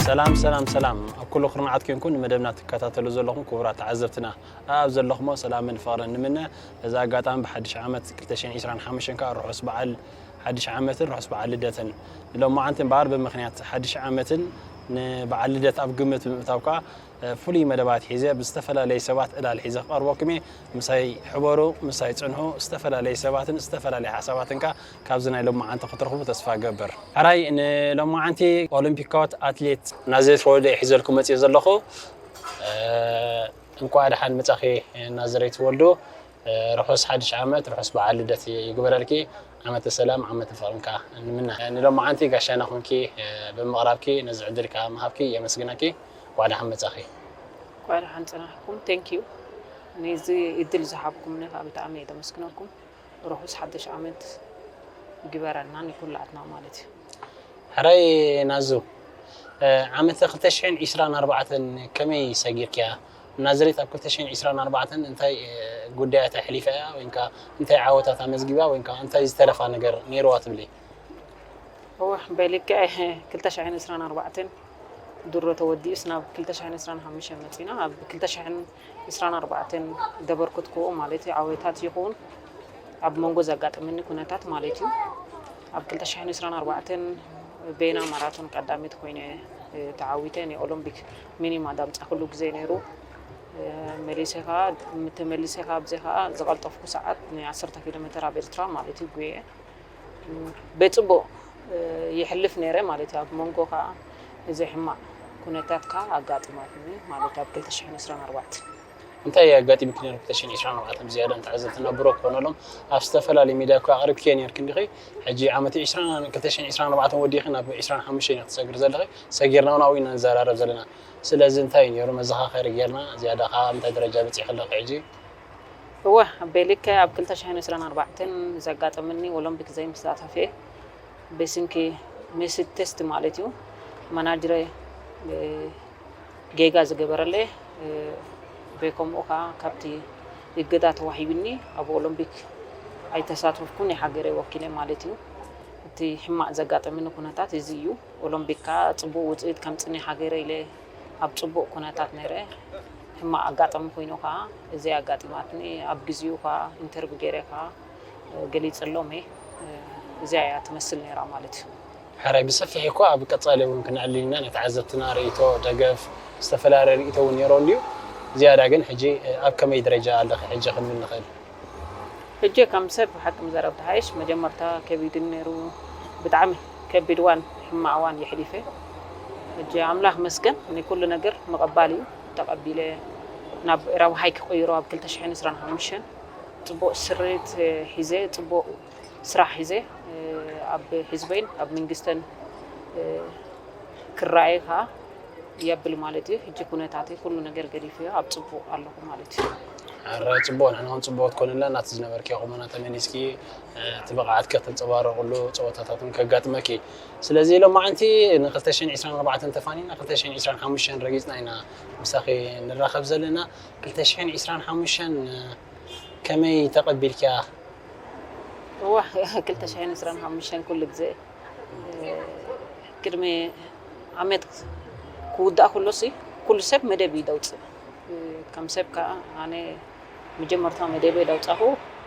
ሰላም ሰላም ሰላም፣ ኣብ ኩሉ ኩርናዓት ኮንኩም ንመደብና ትከታተሉ ዘለኹም ክቡራት ተዓዘብትና ኣብ ዘለኹሞ ሰላምን ፍቕርን ንምነ። በዚ ኣጋጣሚ ብሓድሽ ዓመት ክልተ ሽሕን ዕስራን ሓሙሽተን ከኣ ርሑስ በዓል ሓድሽ ዓመትን ርሑስ በዓል ልደትን። ንሎማዓንቲ እምበኣር ብምኽንያት ሓድሽ ዓመትን ንበዓል ልደት ኣብ ግምት ብምእታው ከኣ ፍሉይ መደባት ሒዘ ብዝተፈላለዩ ሰባት ዕላል ሒዘ ክቐርበኩም እየ። ምሳይ ሕበሩ፣ ምሳይ ጽንሑ። ዝተፈላለዩ ሰባትን ዝተፈላለዩ ሓሳባትን ከኣ ካብዚ ናይ ሎማዓንቲ ክትረኽቡ ተስፋ እገብር። ሕራይ ንሎማዓንቲ ኦሎምፒካዊት ኣትሌት ናዝሬት ወልደ እየ ሒዘልኩም መጽየ ዘለኹ። እንኳዕ ደሓን መጻኺ ናዝሬት ወልዱ። ርሑስ ሓድሽ ዓመት፣ ርሑስ በዓል ልደት ይግበረልኪ። ዓመተ ሰላም ዓመተ ፍቕርን ከኣ ንምነ። ንሎማዓንቲ ጋሻና ኮንኪ ብምቕራብኪ ነዚ ዕድል ከኣ ምሃብኪ የመስግነኪ። እንኳዕ ደሓን መጻኺ። እንኳዕ ደሓን ጸናሕኩም። Thank you። ነዚ እድል ዝሃብኩምኒ ከኣ ብጣዕሚ እየ ዘመስግነኩም። ርሑስ ሓድሽ ዓመት ይግበረልና ንኩላትና ማለት እዩ። ሕራይ ናዙ፣ ዓመተ ክልተ ሽሕን ዕስራን ኣርባዕተን ከመይ ሰጊርክያ? ናዝሬት ኣብ ክልተ ሽሕን ዕስራን ኣርባዕተን እንታይ ጉዳያት ኣሕሊፋ እያ? ወይንካ እንታይ ዓወታት ኣመዝጊባ? ወይንካ እንታይ ዝተረፋ ነገር ነይርዋ ትብሊ? እወ፣ በሊከ ክልተ ሽሕን ዕስራን ኣርባዕተን ድሮ ተወዲኡስ ናብ ክልተ ሽሕን ዕስራን ሓሙሽተን መጺና። ኣብ ክልተ ሽሕን ዕስራን ኣርባዕተን ዘበርኩትክዎ ማለት እዩ፣ ዓወታት ይኹን ኣብ መንጎ ዘጋጠመኒ ኩነታት ማለት እዩ። ኣብ ክልተ ሽሕን ዕስራን ኣርባዕተን ቤና ማራቶን ቀዳሚት ኮይነ ተዓዊተ ናይ ኦሎምፒክ ሚኒማ ዳምጻ ኩሉ ግዜ ነይሩ። መሊሰ ከዓ ተመሊሰ ከዓ ብዘይ ከዓ ዝቐልጠፍኩ ሰዓት ናይ ዓሰርተ ኪሎ ሜትር ኣብ ኤርትራ ማለት እዩ ጉየ ብፅቡቅ ይሕልፍ ነይረ ማለት እዩ። ኣብ መንጎ ከዓ እዚ ሕማቅ ኩነታት ከዓ ኣጋጢማትኒ ማለት ኣብ ክልተ ሽሕን ዕስራን ኣርባዕተን። እንታይ ኣጋጢምኪ ነይሩ ክልተ ሽሕን ዕስራን ኣርባዕተን ብዝያዳ ንተዓዘብትና ብሮ ክኾነሎም ኣብ ዝተፈላለዩ ሚድያ እኳ ኣቕሪብክዮ ነይርኪ እንዲኺ። ሕጂ ዓመት ዕስራን ክልተ ሽሕን ዕስራን ኣርባዕተን ወዲኺ ናብ ዕስራን ሓሙሽተን ኢኺ ትሰግሪ ዘለኺ። ሰጊርና እውን ኣብኡ ኢና ንዘራረብ ዘለና። ስለዚ እንታይ እዩ ነይሩ መዘኻኸሪ ጌርና ዝያዳ ከዓ ኣብ እንታይ ደረጃ በፂኺ ኣለኺ ሕጂ? እወ ኣቤሊከ ኣብ ክልተ ሽሕን ዕስራን ኣርባዕተን ዘጋጠመኒ ኦሎምፒክ ዘይምስታታፌ ብስንኪ ሚስድ ቴስት ማለት እዩ። ማናጅረ ጌጋ ዝገበረለ በከምኡ ከዓ ካብቲ እገዳ ተዋሂብኒ ኣብ ኦሎምፒክ ኣይተሳተፍኩን ናይ ሃገረይ ወኪለ ማለት እዩ። እቲ ሕማቅ ዘጋጠመኒ ኩነታት እዚ እዩ። ኦሎምፒክ ከዓ ፅቡቅ ውፅኢት ከምፅኒ ሃገረ ኢለ ኣብ ፅቡቅ ኩነታት ነይረ። ሕማቅ ኣጋጣሚ ኮይኑ ከዓ እዚ ኣጋጢማትኒ ኣብ ግዚኡ ከዓ ኢንተርቪው ገይረ ከዓ ገሊፀሎም እየ። እዚኣ እያ ትመስል ነይራ ማለት እዩ። ሕራይ ብሰፊሕ እኮ ኣብ ቀፃሊ እውን ክነዕልል ኢና ናይ ተዓዘብትና ርእይቶ ደገፍ ዝተፈላለየ ርእይቶ እውን ነይሮ እንድዩ። ዝያዳ ግን ሕጂ ኣብ ከመይ ደረጃ ኣለኺ ሕጂ ክንብል ንኽእል? ሕጂ ከም ሰብ ሓቂ ምዘረብ ተሓይሽ መጀመርታ ከቢድን ነይሩ። ብጣዕሚ ከቢድ ዋን ሕማቅ ዋን የሕሊፈ። ሕጂ ኣምላኽ መስገን ንኩሉ ነገር ምቕባል እዩ። ተቐቢለ ናብ ረብሃይ ክቕይሮ ኣብ ክልተ ሽሕን ዕስራን ሓሙሽተን ፅቡቅ ስርት ሒዘ ፅቡቅ ስራሕ ሒዘ ኣብ ህዝበይን ኣብ መንግስተን ክረኣየ ከዓ የብል ማለት እዩ። ሕጂ ኩነታተይ ኩሉ ነገር ገዲፈዮ ኣብ ፅቡቅ ኣለኹ ማለት እዩ። ሕራይ ፅቡቅ፣ ንሕና እውን ፅቡቅ ክትኮኒ ኣለና። ናቲ ዝነበርክዮ ቁመና ተመሊስኪ እቲ ብቕዓትኪ ክተንፀባረቅሉ ፀወታታት እውን ከጋጥመኪ። ስለዚ ሎማዓንቲ ን ክልተ ሽሕን ዕስራን ኣርባዕተን ተፋኒና ክልተ ሽሕን ዕስራን ሓሙሽተን ረጊፅና ኢና ምሳኺ ንራኸብ ዘለና። ክልተ ሽሕን ዕስራን ሓሙሽተን ከመይ ተቐቢልክያ? እዋ ክልተ ሽሕን ዕስራን ሓሙሽተን ኩሉ ግዜ ቅድሚ ዓመት ክውዳእ ከሎ ሲ ኩሉ ሰብ መደብ እዩ ደውፅእ። ከም ሰብ ከዓ ኣነ መጀመርታ መደበይ ደውፃኹ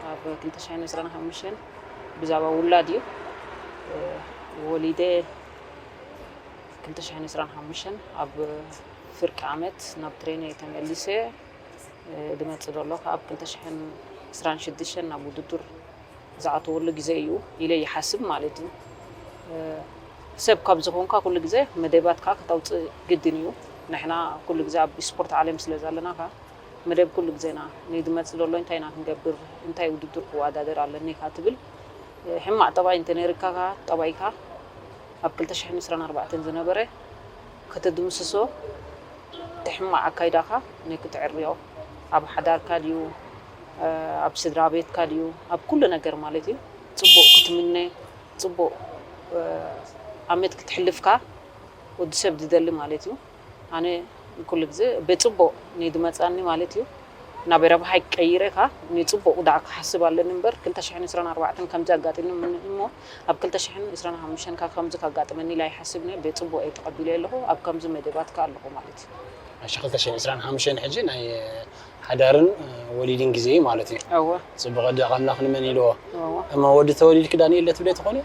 ኣብ ክልተ ሽሕን ዕስራን ሓሙሽተን ብዛዕባ ውላድ እዩ። ወሊደ ክልተ ሽሕን ዕስራን ሓሙሽተን ኣብ ፍርቂ ዓመት ናብ ትሬነ ተመሊሰ። ዝመፅእ ዘሎ ካብ ክልተ ሽሕን ዕስራን ሽዱሽተን ናብ ውድድር ዝኣተወሉ ግዜ እዩ ኢለ ይሓስብ ማለት እዩ። ሰብ ካብ ዝኾንካ ኩሉ ግዜ መደባትካ ክተውፅእ ግድን እዩ። ንሕና ኩሉ ግዜ ኣብ ስፖርት ዓለም ስለ ዘለና ከዓ መደብ ኩሉ ግዜና ንዝመፅእ ዘሎ እንታይ ኢና ክንገብር፣ እንታይ ውድድር ክወዳደር ኣለኒ ኢኻ ትብል። ሕማቕ ጠባይ እንተነይርካ ከዓ ጠባይካ ኣብ ክልተ ሽሕን ዕስራን ኣርባዕተን ዝነበረ ከተድምስሶ እቲ ሕማቕ ኣካይዳኻ ንክትዕርዮ ኣብ ሓዳርካ ድዩ ኣብ ስድራ ቤትካ ድዩ ኣብ ኩሉ ነገር ማለት እዩ ጽቡቕ ክትምነ ጽቡቕ ኣመት ክትሕልፍካ ወዲ ሰብ ዝደሊ ማለት እዩ። ኣነ ኩሉ ግዜ ብጽቡቕ ንድመጻኒ ማለት እዩ ናብ ረብሓይ ቀይረ ካ ንፅቡቅ ዳዕ ክሓስብ ኣለኒ እምበር ክልተ ሽሕን ዕስራን ኣርባዕተን ከምዚ ኣጋጢሙ እሞ ኣብ ክልተ ሽሕን ዕስራን ሓሙሽተን ካ ከምዚ ካጋጥመኒ ኢለ ኣይሓስብን እየ። ብፅቡቅ እየ ተቐቢለ ኣለኹ። ኣብ ከምዚ መደባት ካ ኣለኹ ማለት እዩ። እሺ ክልተ ሽሕን ዕስራን ሓሙሽተን ሕጂ ናይ ሓዳርን ወሊድን ግዜ እዩ ማለት እዩ። እወ ፅቡቅ ደ ኣምላኽ ንመን ኢልዎ እወ እሞ ወዲ ተወሊድኪ ዳንኤል ትብለ ትኾኒ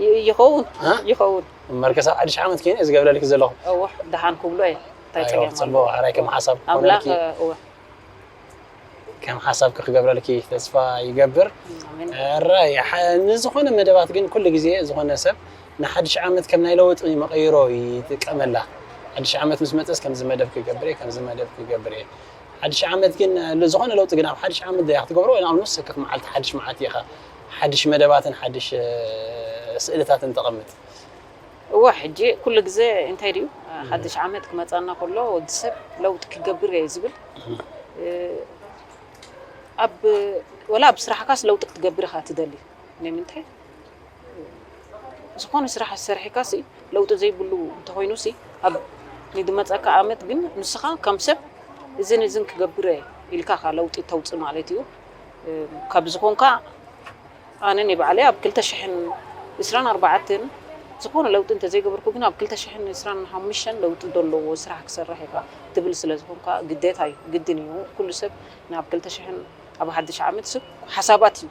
ይ- ይኸውን እ? ይኸውን እምበር ከሳብ ሓድሽ ዓመት ከይነ ዝገብረልኪ ዘለኹ እወ ደሓን ክብሉ እየ እንታይ ፀገም ኣሎ? ፅቡቅ ሕራይ ከም ሓሳብ ኣምላኽ ክኾነልኪ እወ ከም ሓሳብ ክገብረልኪ ተስፋ ይገብር። ኣሜን ራይ ንዝኾነ መደባት ግን ኩሉ ግዜ ዝኾነ ሰብ ንሓድሽ ዓመት ከም ናይ ለውጢ መቐይሮ ይጥቀመላ። ሓድሽ ዓመት ምስ መፀስ ከምዚ መደብ ክገብር እየ ከምዚ መደብ ክገብር እየ። ሓድሽ ዓመት ግን ዝኾነ ለውጢ ግን ኣብ ሓድሽ ዓመት ደያ ክትገብሮ ንኣብነት ሰክፍ መዓልቲ ሓድሽ መዓልቲ ኢኻ ሓድሽ መደባትን ሓድሽ ስእልታትን ተቐምጥ። እወ ሕጂ ኩሉ ግዜ እንታይ ድዩ ሓድሽ ዓመት ክመፃና ከሎ ወዲ ሰብ ለውጢ ክገብር እየ ዝብል ኣብ ወላ ኣብ ስራሕካስ ለውጢ ክትገብር ኢኻ ትደሊ። ንምንታይ ዝኾነ ስራሕ ሰሪሕካ ሲ ለውጢ ዘይብሉ እንተኾይኑ ሲ ኣብ ንድመፀካ ዓመት ግን ንስኻ ከም ሰብ እዝን እዝን ክገብር እየ ኢልካ ካ ለውጢ ተውፅእ ማለት እዩ። ካብ ዝኾንካ ኣነ ናይ ባዕለይ ኣብ ክልተ ሽሕን ዕስራን ኣርባዕተን ዝኾነ ለውጢ እንተዘይገበርኩ ግን ኣብ ክልተ ሽሕን ዕስራን ሓሙሽተን ለውጢ ዘለዎ ስራሕ ክሰርሕ ኢኻ ትብል ስለ ዝኾንካ ግዴታ እዩ ግድን እዩ ኩሉ ሰብ ናብ ክልተ ሽሕን ኣብ ሓድሽ ዓመት ሰብ ሓሳባት እዩ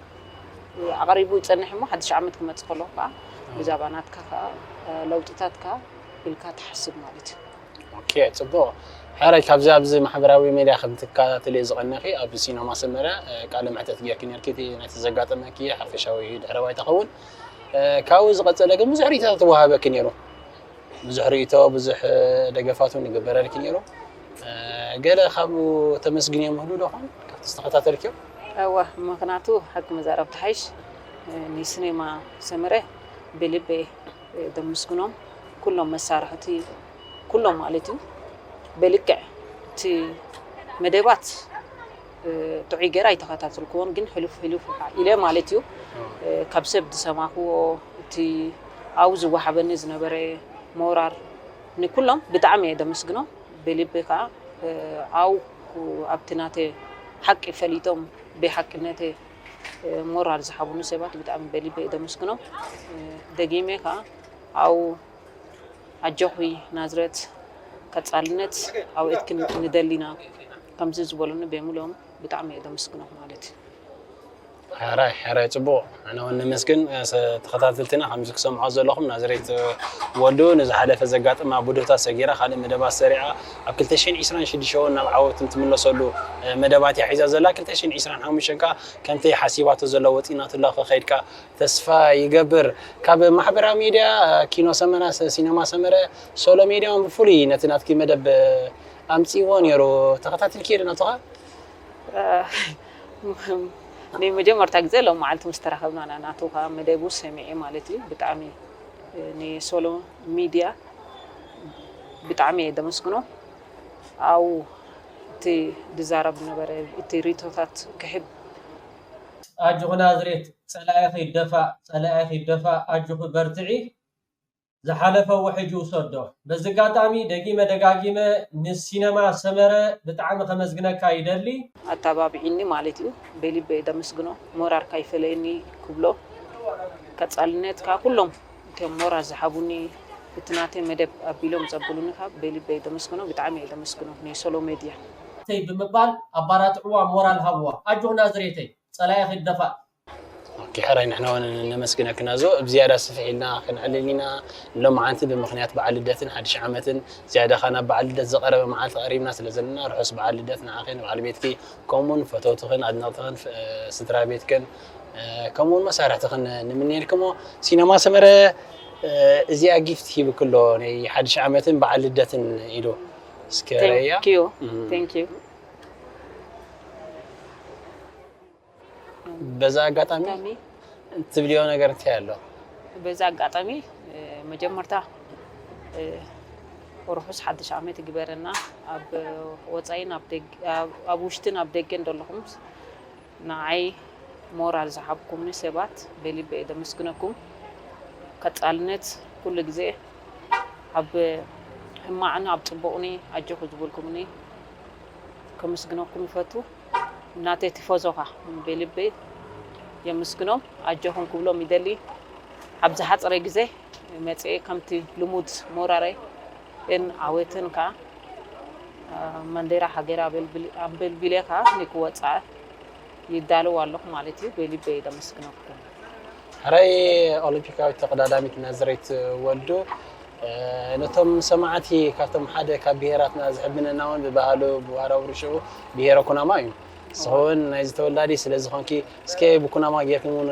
ኣቕሪቡ ይጸንሕ እሞ ሓድሽ ዓመት ክመጽእ ከለኹ ከዓ ብዛዕባ ናትካ ከዓ ለውጥታትካ ኢልካ ትሓስብ ማለት እዩ። ኦኬ ጽቡቕ። ሕራይ ካብዚ ኣብዚ ማሕበራዊ ሜድያ ከም ትከታተልዮ ዝቐነኺ ኣብ ሲነማ ሰመረ ቃለ መሕተት ጌርኪ ነርኪ እቲ ነቲ ዘጋጠመኪ ሓፈሻዊ ድሕረ ባይታ ኸውን ካብኡ ዝቐጸለ ግን ብዙሕ ርእይቶታት ተዋሃበኪ ነይሩ። ብዙሕ ርእይቶ ብዙሕ ደገፋት እውን ይግበረልኪ ነይሩ። ገለ ካብኡ ተመስግንዮ ምህሉ ዶ ኾን ካብቲ ዝተኸታተልክዮ? እወ ምኽንያቱ ሓቂ መዛረብ ትሓይሽ ንሲኔማ ሰመረ ብልበ ደምስግኖም ኩሎም መሳርሕቲ ኩሎም ማለት እዩ ብልክዕ እቲ መደባት ጥዑይ ገይረ ኣይተኸታተልክዎን ግን ሕሉፍ ሕሉፍ ኢለ ማለት እዩ ካብ ሰብ ዝሰማኽዎ እቲ ኣብኡ ዝወሃበኒ ዝነበረ ሞራር ንኩሎም ብጣዕሚ እየ ደመስግኖም ብልቢ ከዓ ኣብኡ ኣብቲ ናተ ሓቂ ፈሊጦም ብሓቅነተ ሞራል ዝሃቡኒ ሰባት ብጣዕሚ በሊበ እየ ደመስግኖም። ደጊመ ከዓ ኣብኡ ኣጆኺ ናዝሬት ቀፃልነት ኣብኤትክን ንደሊና ከምዚ ዝበሉኒ በሙሉኦም ብጣዕሚ እየ ደመስግኖም ማለት እዩ። ሕራይ ሕራይ ፅቡቕ ንሕና እውን ነመስግን ተኸታተልትና ከምዚ ክሰምዖ ዘለኹም ናዝሬት ወልዱ ንዝሓለፈ ዘጋጥማ ብድሆታት ሰጊራ ካልእ መደባት ሰሪዓ ኣብ ክልተ ሽሕን ዕስራን ሽዱሽተ እውን ናብ ዓወት እንትምለሰሉ መደባት እያ ሒዛ ዘላ ክልተ ሽሕን ዕስራን ሓሙሽተን ከዓ ከምቲ ሓሲባቶ ዘሎ ወፂናቶ ኣሎ ክኸይድ ከዓ ተስፋ ይገብር። ካብ ማሕበራዊ ሚድያ ኪኖ ሰመረ፣ ሲነማ ሰመረ፣ ሶሎ ሚድያ እውን ብፍሉይ ነቲ ናትኪ መደብ ኣምፂእዎ ነይሩ። ተኸታቲልክዮ ዶ ናቱኻ? ናይ መጀመርታ ግዜ ሎም መዓልቲ ምስ ተራኸብና ናቱ ከዓ መደቡ ሰሚዐ ማለት እዩ። ብጣዕሚ ንሶሎ ሚድያ ብጣዕሚ እየ ደመስግኖ። ኣብኡ እቲ ዝዛረብ ዝነበረ እቲ ሪቶታት ክሕብ ኣጆኺ ናዝሬት ጸላኢኺ ይደፋእ ጸላኢኺ ይደፋእ ኣጆኺ በርትዒ ዝሓለፈ ውሕጅ ይውሰዶ። በዚ ኣጋጣሚ ደጊመ ደጋጊመ ንሲነማ ሰመረ ብጣዕሚ ከመስግነካ ይደሊ። ኣተባቢዒኒ ማለት እዩ በሊበ እየ ደመስግኖ። ሞራርካ ይፈለየኒ ክብሎ ቀጻልነት ካብ ኩሎም እቶም ሞራል ዝሓቡኒ እቲ ናተይ መደብ ኣቢሎም ዘብሉኒ ካብ በሊበ እየ ደመስግኖ። ብጣዕሚ እየ ደመስግኖ ናይ ሶሎ ሜድያ። ተይ ብምባል ኣባራትዕዋ ሞራል ሃብዋ። ኣጆኺ ናዝሬተይ ጸላኢኺ ይደፋእ። ኦኬ ሕራይ ንሕና እውን ነመስግነኪ ናዞ ብዝያዳ ስፍሕ ኢልና ክንዕልል ኢና ሎማዓንቲ ብምኽንያት በዓል ልደትን ሓድሽ ዓመትን ዝያዳ ኸዓ ናብ በዓል ልደት ዝቐረበ መዓልቲ ቀሪብና ስለ ዘለና ርሑስ በዓል ልደት ንዓኺ ንበዓል ቤትኪ ከምኡውን ፈተውትኽን ኣድነቕትኽን ስድራ ቤትክን ከምኡውን መሳርሕትኽን ንምንየልክሞ ሲነማ ሰመረ እዚኣ ጊፍት ሂብክሎ ናይ ሓድሽ ዓመትን በዓል ልደትን ኢሉ እስከ ረያ Thank you. Thank you. በዛ ኣጋጣሚ ትብልዮ ነገር እንታይ ኣሎ? በዛ ኣጋጣሚ መጀመርታ ርሑስ ሓድሽ ዓመት ይግበረና። ኣብ ወፃኢን ኣብ ውሽጥን ኣብ ደገን ዘለኹም ንዓይ ሞራል ዝሃብኩምኒ ሰባት በልበ እየ ደመስግነኩም። ቀፃልነት ኩሉ ግዜ ኣብ ሕማቕን ኣብ ፅቡቕኒ ኣጆኹ ዝበልኩምኒ ከመስግነኩም ይፈቱ። ናተይ ቲፎዞ ኸኣ ብልቢ የመስግኖም፣ ኣጆኹም ክብሎም ይደሊ። ኣብ ዝሓጸረ ግዜ መጺኤ ከምቲ ልሙድ ሞራለይ ን ዓወትን ከኣ፣ እ፣ ባንዴራ ሃገር ኣበልብል-፣ ኣንበልቢለ ከኣ ንክወጽኣ ይዳለዉ ኣለኹ ማለት እዩ። ብልቢ የመስግነኩም። ሕራይ ኦሎምፒካዊት ተቐዳዳሚት ናዝሬት ወልዱ፣ እ፣ ነቶም ሰማዕቲ ካብቶም ሓደ ካብ ብሄራትና ዝሕብነና እውን ብባህሉ ብባህላዊ ርሽኡ ብሄረ ኩናማ እዩ። ንስኺ እውን ናይዚ ተወላዲ ስለ ዝኾንኪ፣ እስከ ብኩናማ ጌርኩም እውን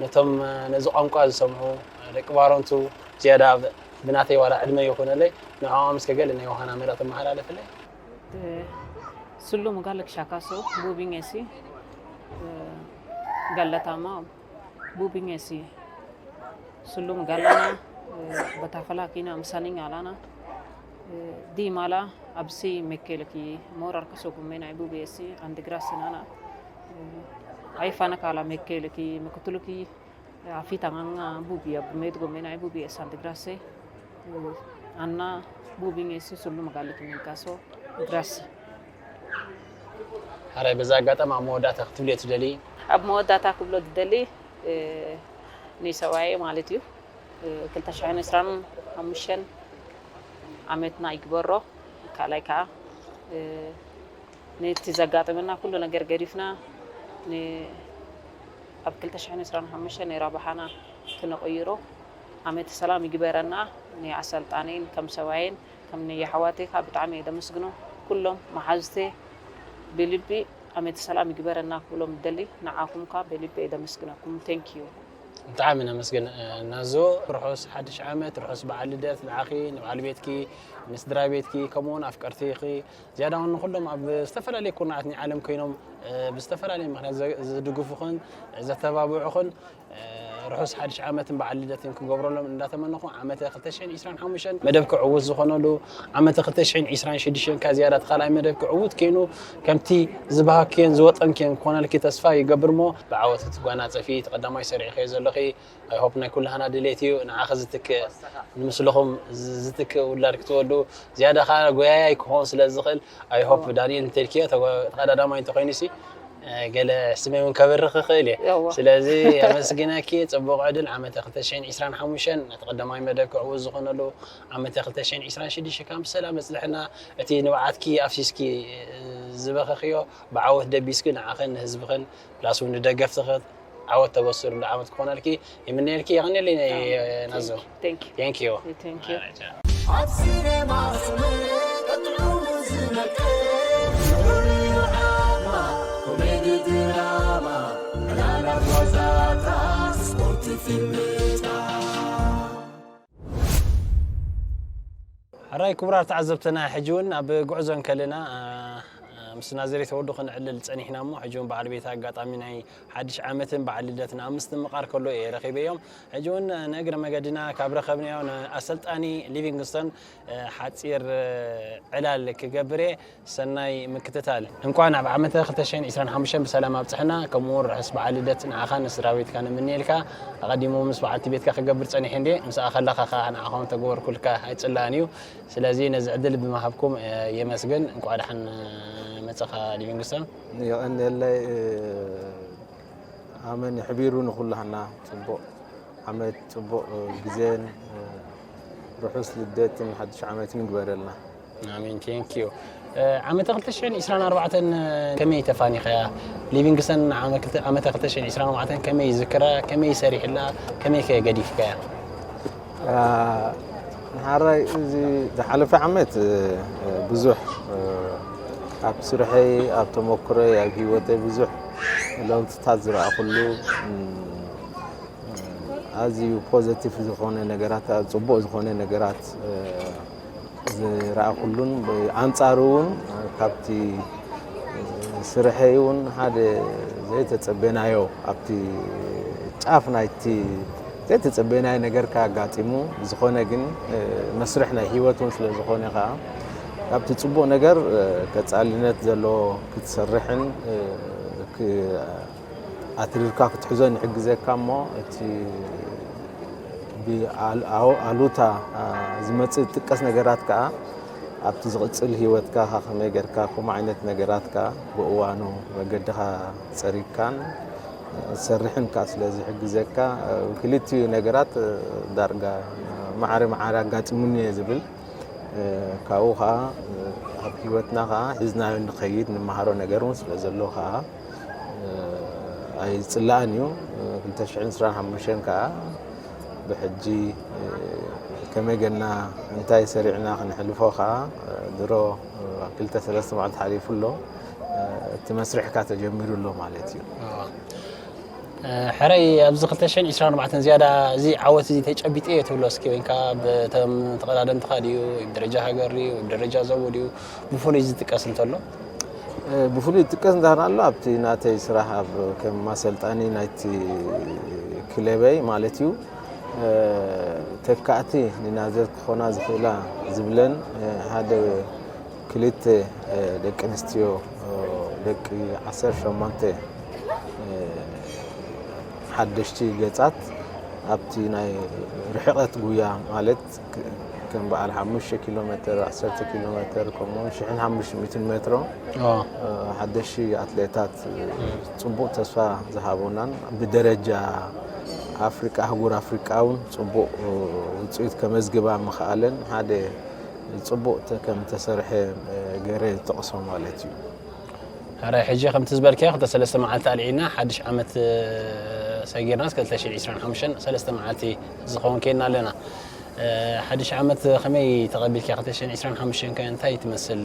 ነቶም፣ እ፣ ነዚ ቋንቋ ዝሰምዑ ደቂ ባሮንቱ ዝያዳ ብ-፣ ብናተይ ዋላ ዕድመ ይኹነለይ፣ ንዕኦም እስከ ገለ ናይ ዮሃና መልእኽቲ መሓላለፍለይ። Sulu mugalek shakaso bubingesi galatama bubingesi sulu mugalana batafala kina amsaning alana di mala absi mekeleki morar kaso gumena bubesi andigrasinana aifana kala mekeleki mekutuluki Afitanganga bubi abumed gomena bubi esante grase. Anna bubi ngesi sulu magalik minkaso grase. ሕራይ በዚ ኣጋጣሚ ኣብ መወዳእታ ክትብልዮ ትደሊ? ኣብ መወዳእታ ክብሎ ዝደሊ እ፣ ንሰብኣየ ማለት እዩ እ፣ ክልተ ሽሕን ዕስራን ሓሙሽተን ዓመትና ይግበሮ ካልኣይ ከዓ እ፣ ነቲ ዘጋጠመና ኩሉ ነገር ገዲፍና ን ኣብ ክልተ ሽሕን ዕስራን ሓሙሽተን ናይ ራብሓና ክነቕይሮ ዓመተ ሰላም ይግበረና። ንኣሰልጣነይን ከም ሰብኣይን ከም ንየሕዋተይ ከዓ ብጣዕሚ እየ ደመስግኖም ኩሎም መሓዙተይ ብልቢ ዓመተ ሰላም ይግበረና ክብሎም ደሊ ንዓኹም ከዓ ብልቢ እየ ደመስግነኩም። Thank you። ብጣዕሚ ነመስግን ናዞ። ርሑስ ሓድሽ ዓመት፣ ርሑስ በዓል ልደት ንዓኺ፣ ንበዓል ቤትኪ፣ ንስድራ ቤትኪ፣ ከምኡ እውን ኣፍቀርቲኺ፣ ዝያዳ እውን ንኹሎም ኣብ ዝተፈላለየ ኩርናዓት ናይ ዓለም ኮይኖም ብዝተፈላለየ ምኽንያት ዝድግፉኽን ዘተባብዑኽን ርሑስ ሓድሽ ዓመትን በዓል ልደትን ክገብረሎም እንዳተመነኹ ዓመተ ክልተ ሽሕን ዕስራን ሓሙሽተን መደብኪ ዕዉት ዝኾነሉ ዓመተ ክልተ ሽሕን ዕስራን ሽዱሽተን ከኣ ዝያዳ እቲ ካልኣይ መደብኪ ዕዉት ኮይኑ ከምቲ ዝበሃክዮን ዝወጠንክዮን ክኾነልኪ ተስፋ ይገብር እሞ ብዓወት ክትጓናጸፊ እቲ ቀዳማይ ሰሪዕኽዮ ዘለኺ I hope ናይ ኩላህና ድሌት እዩ ንዓኺ ዝትክእ ንምስልኹም ዝትክእ ውላድ ክትወልዱ ዝያዳ ከዓ ጎያያይ ክኾን ስለ ዝኽእል I hope ዳንኤል እንተልክዮ ተቐዳዳማይ እንተኾይኑሲ ገለ ስመይ እውን ከበርኽ ይኽእል እየ። ስለዚ ኣመስግነኪ፣ ጽቡቕ ዕድል። ዓመተ ክልተ ሽሕን ዕስራን ሓሙሽተን ነቲ ቀዳማይ መደብ ክዕወት ዝኾነሉ ዓመተ ክልተ ሽሕን ዕስራን ሽዱሽተ ከም ብሰላም የጽንሐና። እቲ ንብዓትኪ ኣፍሲስኪ ዝበኸኽዮ ብዓወት ደቢስኪ ንዓኽን ንህዝብኽን ፕላስ እውን ንደገፍትኽን ዓወት ተበስርሉ ዓመት ክኾነልኪ ይምነየልኪ። የቐንየለይ ናይ ናዞ። Thank you። Thank you። ኣብ ሲኔማ ስምዒት ቀጥዑ ዝነቅል ፍሉይ ዓቕማ ኮሜዲ ድራማ ዕላላት ዋዛታት ስፖርት ፊልምታት ሕራይ ክቡራት ተዓዘብትና ሕጂ እውን ኣብ ጉዕዞ እንከለና ምስ ናዝሬት ወዱ ክንዕልል ጸኒሕና እሞ ሕጂ እውን በዓል ቤት ኣጋጣሚ ናይ ሓድሽ ዓመትን በዓል ልደትን ኣብ ምስትምቓር ከሎ እየ ረኺበዮም። ሕጂ እውን ንእግረ መገድና ካብ ረኸብናዮ ንኣሰልጣኒ ሊቪንግስተን ሓጺር ዕላል ክገብር እየ። ሰናይ ምክትታል። እንኳን ኣብ ዓመተ ክልተ ሽሕን ዕስራን ሓሙሽተን ብሰላም ኣብጽሐና። ከምኡ እውን ርሑስ በዓል ልደት ንዓኻን ንስድራ ቤትካን እምነየልካ። ኣቐዲሙ ምስ በዓልቲ ቤትካ ክገብር ጸኒሐ እንድየ። ምስኣ ከለኻ ከኣ ንዓኹም ተገበርኩልካ ኣይጽላእን እዩ። ስለዚ ነዚ ዕድል ብምሃብኩም የመስግን። እንቋዕ ደሓን መጻኻ ሊቪንግስተን። የቐንየለይ። ኣመን የሕቢሩ ንኹላህና ጽቡቕ ዓመት ጽቡቕ ግዜን ርሑስ ልደትን ሓድሽ ዓመትን ይግበረልና። ኣሜን። Thank you። ዓመተ ክልተ ሽሕን ዕስራን ኣርባዕተን ከመይ ተፋኒኻያ? ሊቪንግስተን ዓመተ ክልተ ሽሕን ዕስራን ኣርባዕተን ከመይ ይዝክራ? ከመይ ሰሪሕላ? ከመይ ከ ገዲፍካያ? ንሓራይ እዚ ዝሓለፈ ዓመት ብዙሕ ኣብ ስርሐይ ኣብ ተመክሮይ ኣብ ሂወተይ ብዙሕ ለውጥታት ዝረኣኹሉ ኣዝዩ ፖዘቲቭ ዝኾነ ነገራት ኣብ ፅቡቅ ዝኾነ ነገራት ዝረኣኹሉን ኣንፃሩ እውን ካብቲ ስርሐይ እውን ሓደ ዘይተፀበናዮ ኣብቲ ጫፍ ናይቲ ዘይተጸበናይ ነገር ከኣ ኣጋጢሙ፣ ብዝኾነ ግን መስርሕ ናይ ህይወት እውን ስለ ዝኾነ ከኣ ካብቲ ጽቡቕ ነገር ቀጻልነት ዘለዎ ክትሰርሕን ኣትሪርካ ክትሕዞን ይሕግዘካ እሞ እቲ ብኣሉታ ዝመጽእ ዝጥቀስ ነገራት ከኣ ኣብቲ ዝቕጽል ህይወትካ ከ ከመይ ጌርካ ከምኡ ዓይነት ነገራት ከኣ ብእዋኑ መገድኻ ጸሪግካን ሰርሕን ከኣ ስለ ዝሕግዘካ፣ ክልቲኡ ነገራት ዳርጋ ማዕረ ማዕረ ኣጋጢሙኒ እየ ዝብል። ካብኡ ከኣ ኣብ ህይወትና ከኣ ሒዝናዮ ንኸይድ ንምሃሮ ነገር እውን ስለ ዘሎ ከኣ ኣይጽላእን እዩ። ክልተ ሽሕን ዕስራን ሓሙሽተን ከኣ ብሕጂ ከመይ ጌርና እንታይ ሰሪዕና ክነሕልፎ ከኣ ድሮ ክልተ ሰለስተ መዓልቲ ሓሊፉ ኣሎ። እቲ መስርሕካ ተጀሚሩ ኣሎ ማለት እዩ። ሕረይ ኣብዚ ክልተ ሽሕን ዕስራን ኣርባዕተን ዝያዳ እዚ ዓወት እዚ ተጨቢጠ እየ ትብሎ እስኪ ወይ ከዓ ብተም ተቐዳደምትኻ ድዩ ወይ ብደረጃ ሃገር ድዩ ወይ ብደረጃ ዞቦ ድዩ ብፍሉይ ዝጥቀስ እንተሎ? ብፍሉይ ዝጥቀስ እንተሃና ኣሎ ኣብቲ ናተይ ስራሕ ኣብ ከም ኣሰልጣኒ ናይቲ ክለበይ ማለት እዩ። ተካእቲ ንናዘር ክኾና ዝኽእላ ዝብለን ሓደ ክልተ ደቂ ኣንስትዮ ደቂ ዓሰርተ ሸሞንተ ሓደሽቲ ገጻት ኣብቲ ናይ ርሕቐት ጉያ ማለት ከም በዓል ሓሙሽተ ኪሎ ሜትር፣ ዓሰርተ ኪሎ ሜትር ከምኡውን ሽሕን ሓሙሽተ ሚእትን ሜትሮ ሓደሽቲ ኣትሌታት ጽቡቕ ተስፋ ዝሃቡናን ብደረጃ ኣፍሪቃ ኣህጉር ኣፍሪቃ እውን ጽቡቕ ውፅኢት ከመዝግባ ምኽኣለን ሓደ ጽቡቕ ከም ተሰርሐ ገይረ ዝጠቕሶ ማለት እዩ። ሕራይ ሕጂ ከምቲ ዝበልካዮ ክልተ ሰለስተ መዓልቲ ኣልዒልና ሓድሽ ዓመት ሰጊርናስ ክልተ ሽሕን ዕስራን ሓሙሽተን ሰለስተ መዓልቲ ዝኸውን ከይና ኣለና። ሓድሽ ዓመት ከመይ ተቐቢልካ ክልተ ሽሕን ዕስራን ሓሙሽተን ከ እንታይ ትመስል?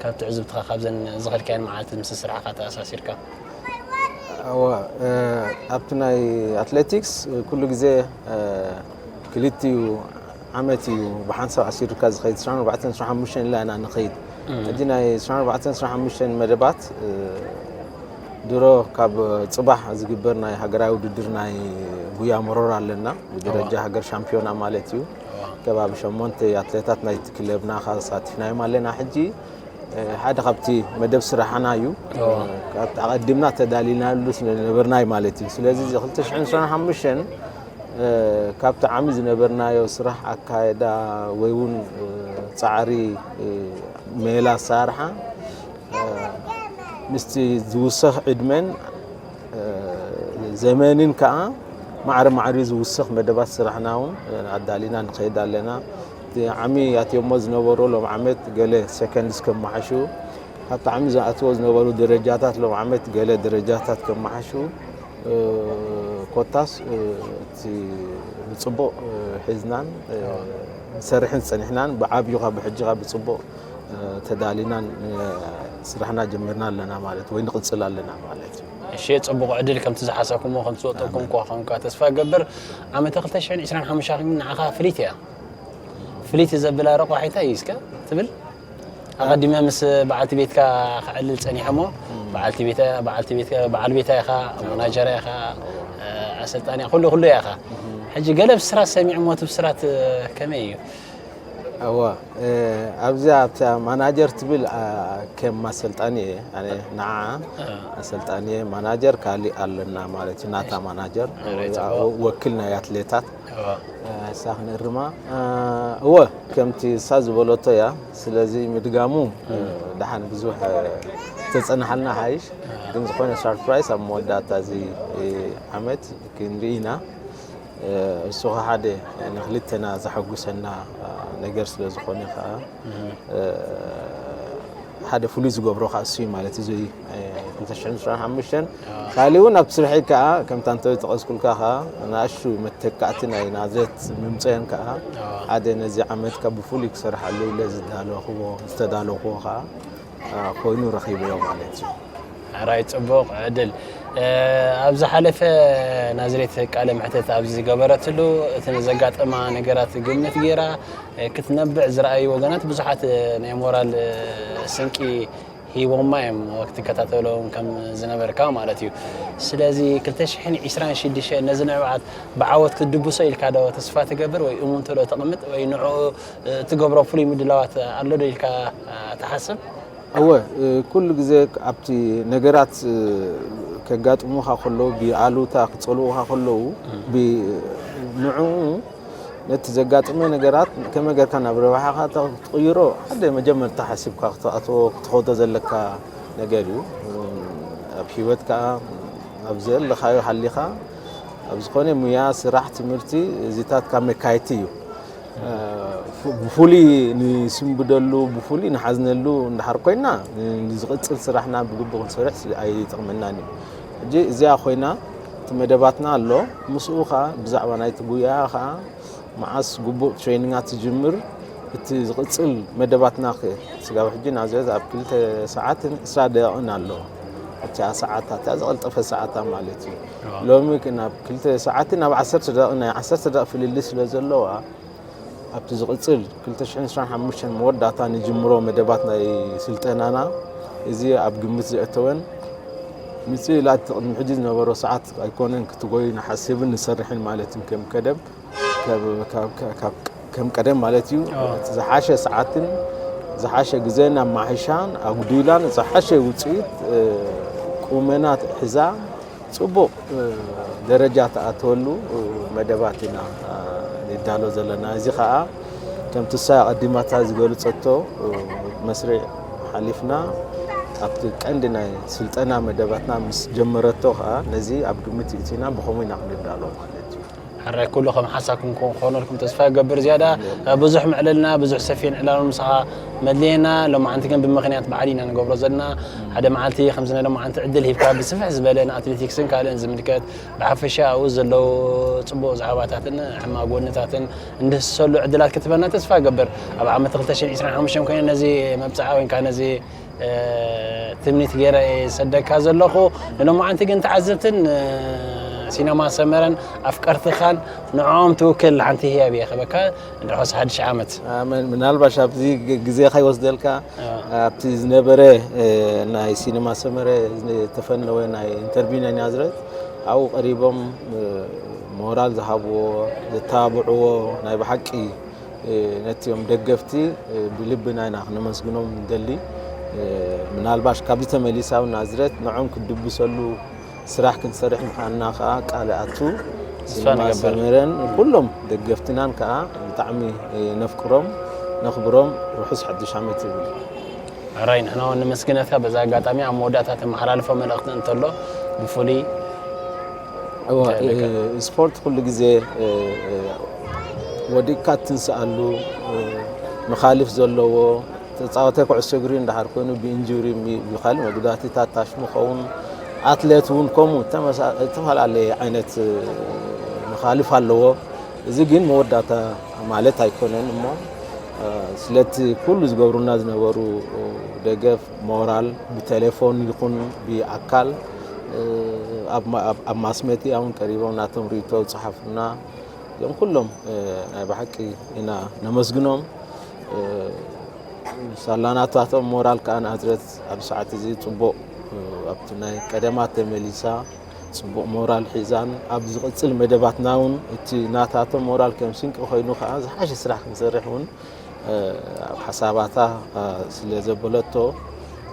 ካብ ትዕዝብትኻ ካብዘን ዝኸልካየን መዓልቲ ምስ ስራሕኻ ተኣሳሲርካ? እወ ኣብቲ ናይ ኣትሌቲክስ ኩሉ ግዜ ክልቲኡ ዓመት እዩ ብሓንሳብ ኣሲሩካ ዝኸይድ ዕስራን ኣርባዕተን ዕስራን ሓሙሽተን ኢልና ኢና ንኸይድ። ሕጂ ናይ ዕስራን ኣርባዕተን ዕስራን ሓሙሽተን መደባት ድሮ ካብ ፅባሕ ዝግበር ናይ ሃገራዊ ውድድር ናይ ጉያ መሮር ኣለና ብደረጃ ሃገር ሻምፒዮና ማለት እዩ። ከባቢ ሸሞንተ ኣትሌታት ናይቲ ክለብና ተሳቲፍናዮም ኣለና። ሕጂ ሓደ ካብቲ መደብ ስራሕና እዩ። ካብቲ ኣቐዲምና ተዳሊናሉ ስለነበርና እዩ ማለት እዩ። ስለዚ እዚ ክልተ ሽሕን ዕስራን ሓሙሽተን ካብቲ ዓሚ ዝነበርናዮ ስራሕ ኣካየዳ ወይ እውን ፃዕሪ ሜላ ኣሰራርሓ ምስቲ ዝውሰኽ ዕድመን ዘመንን ከዓ ማዕረ ማዕሪ ዝውሰኽ መደባት ስራሕና እውን ኣዳሊና ንኸይድ ኣለና። እቲ ዓሚ ኣትዮሞ ዝነበሩ ሎም ዓመት ገለ ሰከንድስ ከመሓሹ፣ ካብቲ ዓሚ ዝኣትዎ ዝነበሩ ደረጃታት ሎም ዓመት ገለ ደረጃታት ከመሓሹ፣ ኮታስ እቲ ብፅቡቕ ሒዝናን ንሰርሕን ፀኒሕናን ብዓብዩ ካብ ብሕጂ ካብ ብፅቡቕ ተዳሊናን ስራሕና ጀሚርና ኣለና ማለት ወይ ንቕፅል ኣለና ማለት እዩ። እሺ፣ ፅቡቕ ዕድል ከምቲ ዝሓሰብኩሞ ከምቲ ዝወጠኩም ከ ከምካ ተስፋ እገብር። ዓመተ ክልተ ሽሕን ዕስራን ሓሙሽተን ንዓኻ ፍልይቲ እያ። ፍልይቲ ዘብላ ረቋሒታ እዩ እስከ ትብል ኣቐዲመ ምስ በዓልቲ ቤትካ ክዕልል ፀኒሐ እሞ በዓልቲ ቤተ በዓልቲ ቤትካ በዓል ቤታ ኢኻ ማናጀራ ኢኻ ኣሰልጣኒ ኩሉ ኩሉ ኢኻ። ሕጂ ገለ ብስራት ሰሚዐ እሞ እቲ ብስራት ከመይ እዩ? እወ ኣብዚኣ ኣብታ ማናጀር ትብል ከም ኣሰልጣኒ እየ ኣነ ንዓ ኣሰልጣኒ እየ ማናጀር ካሊእ ኣለና ማለት እዩ ናታ ማናጀር ወክል ናይ ኣትሌታት እሳ ክንእርማ እወ ከምቲ እሳ ዝበለቶ እያ። ስለዚ ምድጋሙ ደሓን ብዙሕ ተፀናሓልና ሓይሽ ግን ዝኾነ ሰርፕራይስ ኣብ መወዳእታ እዚ ዓመት ክንርኢ ኢና። እሱ ሓደ ንክልተና ዘሐጉሰና ነገር ስለ ዝኾነ ከዓ ሓደ ፍሉይ ዝገብሮ ከዓ እሱ እዩ ማለት እዚ ክልተ ሽሕን ዕስራን ሓሙሽተን ካሊእ እውን ኣብቲ ስርሐይ ከዓ ከምታ እንተ ዝጠቐስኩልካ ከዓ ንኣሽቱ መተካእቲ ናይ ናዝሬት ምምፀየን ከዓ ሓደ ነዚ ዓመት ካብ ብፍሉይ ክሰርሓሉ ኢለ ዝዳለኽዎ ዝተዳለኽዎ ከዓ ኮይኑ ረኺበዮ ማለት እዩ። ሕራይ ፅቡቕ ዕድል። ኣብ ዝሓለፈ ናዝሬት ቃለ መሕተት ኣብ ዝገበረትሉ እቲ ንዘጋጠማ ነገራት ግምት ገይራ ክትነብዕ ዝረኣዩ ወገናት ብዙሓት ናይ ሞራል ስንቂ ሂቦማ እዮም ክትከታተሎም ከም ዝነበርካ ማለት እዩ። ስለዚ ክልተ ሽሕን ዕስራን ሽዱሽተን ነዚ ንዕብዓት ብዓወት ክትድብሶ ኢልካ ዶ ተስፋ ትገብር ወይ እሙንቶ ዶ ተቕምጥ ወይ ንዕኡ ትገብሮ ፍሉይ ምድላዋት ኣሎ ዶ ኢልካ ትሓስብ? እወ ኩሉ ግዜ ኣብቲ ነገራት ከጋጥሙኻ ከለዉ ብኣሉታ ክፀልኡኻ ከለዉ ንዕኡ እቲ ዘጋጥመ ነገራት ከመይ ጌርካ ናብ ረብሓኻ ትቕይሮ ሓደ መጀመርታ ሓሲብካ ክትኣትዎ ክትኸዶ ዘለካ ነገር እዩ። ኣብ ህይወት ከኣ ኣብ ዘለኻዮ ሃሊኻ ኣብ ዝኾነ ሙያ፣ ስራሕ፣ ትምህርቲ እዚታት ካብ መካየድቲ እዩ። ብፍሉይ ንስንብደሉ፣ ብፍሉይ ንሓዝነሉ እንድሕር ኮይና ንዝቕጽል ስራሕና ብግቡእ ክንሰርሕ ኣይጠቕመናን እዩ። ሕጂ እዚኣ ኮይና እቲ መደባትና ኣሎ። ምስኡ ኸኣ ብዛዕባ ናይቲ ጉያ ኸኣ መዓስ ግቡእ ትሬኒንጋት ትጅምር፣ እቲ ዝቕጽል መደባትና ከ ስጋብ ሕጂ ናዝሬት ኣብ ክልተ ሰዓትን ዕስራ ደቂቕን ኣሎ። እታ ሰዓታት እታ ዝቐልጠፈ ሰዓታ ማለት እዩ። ሎሚ ግን ኣብ ክልተ ሰዓትን ኣብ ዓሰርተ ደቂቕ ናይ ዓሰርተ ደቂቕ ፍልልይ ስለ ዘለዋ ኣብቲ ዝቕጽል ክልተ ሽሕን ዕስራን ሓሙሽተን መወዳእታ ንጅምሮ መደባት ናይ ስልጠናና እዚ ኣብ ግምት ዘእተወን ምጽእ ኢላ እቲ ቅድሚ ሕጂ ዝነበሮ ሰዓት ኣይኮነን ክትጎይ ንሓስብን ንሰርሕን ማለትን ከም ከደብ ከም ቀደም ማለት እዩ። ዝሓሸ ሰዓትን ዝሓሸ ግዜን ኣማሓይሻን ኣጉዲላን ዝሓሸ ውፅኢት ቁመና ሒዛ ፅቡቕ ደረጃ ትኣተወሉ መደባት ኢና ንዳሎ ዘለና። እዚ ከዓ ከምቲ እሳ ኣቐዲማታ ዝገለፀቶ መስርዕ ሓሊፍና ኣብቲ ቀንዲ ናይ ስልጠና መደባትና ምስ ጀመረቶ ከዓ ነዚ ኣብ ግምት ይእቲና ብኸምኡ ኢና ክንዳሎ ማለት እዩ። ሕራይ ኩሉ ከም ሓሳብኩም ክኾነልኩም ተስፋ ይገብር። ዝያዳ ብዙሕ ምዕልልና ብዙሕ ሰፊን ዕላሉ ምሳኻ መድልየና። ሎማዓንቲ ግን ብምኽንያት በዓል ኢና ንገብሮ ዘለና። ሓደ መዓልቲ ከምዚ ናይ ሎማዓንቲ ዕድል ሂብካ ብስፍሕ ዝበለ ንኣትሌቲክስን ካልእን ዝምልከት ብሓፈሻ ኣብኡ ዘለዉ ጽቡቕ ዛዕባታትን ሕማቕ ጎንታትን እንድህሰሉ ዕድላት ክትበና ተስፋ እገብር። ኣብ ዓመት ክልተ ሽሕን ዕስራን ሓሙሽተን ኮይነ ነዚ መብጽዓ ወይ ከዓ ነዚ ትምኒት ገይረ እየ ዝሰደካ ዘለኹ። ንሎማዓንቲ ግን ተዓዘብትን ሲነማ ሰመረን ኣፍቀርትኻን ንዕኦም ትውክል ሓንቲ ህያብ እየ ክበካ። እንድሕሮስ ሓድሽ ዓመት። ኣመን። ምናልባሽ ኣብዚ ግ- ግዜኻ ይወስደልካ። ኣብቲ ዝነበረ ናይ ሲነማ ሰመረ ዝተፈነወ ናይ ኢንተርቪው ናይ ናዝረት ኣብኡ ቀሪቦም ሞራል ዝሃብዎ ዘተባብዕዎ ናይ ብሓቂ ነቲኦም ደገፍቲ ብልብና ኢና ክነመስግኖም ንደሊ። ምናልባሽ ካብዚ ተመሊሳ እውን ናዝረት ንዖም ክድብሰሉ ስራሕ ክንሰርሕ ምዃንና ከዓ ቃል ኣቱ። ተስፋ ሲኒማ ንገብር። ሰመረን ኩሎም ደገፍትናን ከዓ ብጣዕሚ ነፍቅሮም ነኽብሮም። ርሑስ ሓድሽ ዓመት ይብል። ሕራይ ንሕና እውን ነመስግነካ። በዛ ኣጋጣሚ ኣብ መወዳእታ ተመሓላልፎ መልእኽቲ እንተሎ ብፍሉይ እወ፣ እንታይ ኣለካ? ስፖርት ኩሉ ግዜ ወዲቅካ ትንስኣሉ መኻልፍ ዘለዎ ተፃወታይ ኩዕሶ እግሪ እንዳሓር ኮይኑ ብኢንጁሪ ብካሊእ መጉዳእትታት ታሽሙ ኸውን ኣትሌት እውን ከምኡ ተመሳ- ዝተፈላለየ ዓይነት መኻልፍ ኣለዎ። እዚ ግን መወዳእታ ማለት ኣይኮነን እሞ ስለቲ ኩሉ ዝገብሩና ዝነበሩ ደገፍ ሞራል ብቴሌፎን ይኹን ብኣካል ኣብ ማስሜድያ እውን ቀሪቦም ናቶም ርእቶ ዝፀሓፉና እዚኦም ኩሎም ናይ ብሓቂ ኢና ነመስግኖም። ሳላ ናታቶም ሞራል ከዓ ንኣዝረት ኣብ ሰዓት እዚ ፅቡቕ ኣብቲ ናይ ቀደማ ተመሊሳ ፅቡቕ ሞራል ሒዛን ኣብ ዝቕፅል መደባትና እውን እቲ ናታቶም ሞራል ከም ስንቂ ኮይኑ ከዓ ዝሓሸ ስራሕ ክንሰርሕ እውን ኣብ ሓሳባታ ስለ ዘበለቶ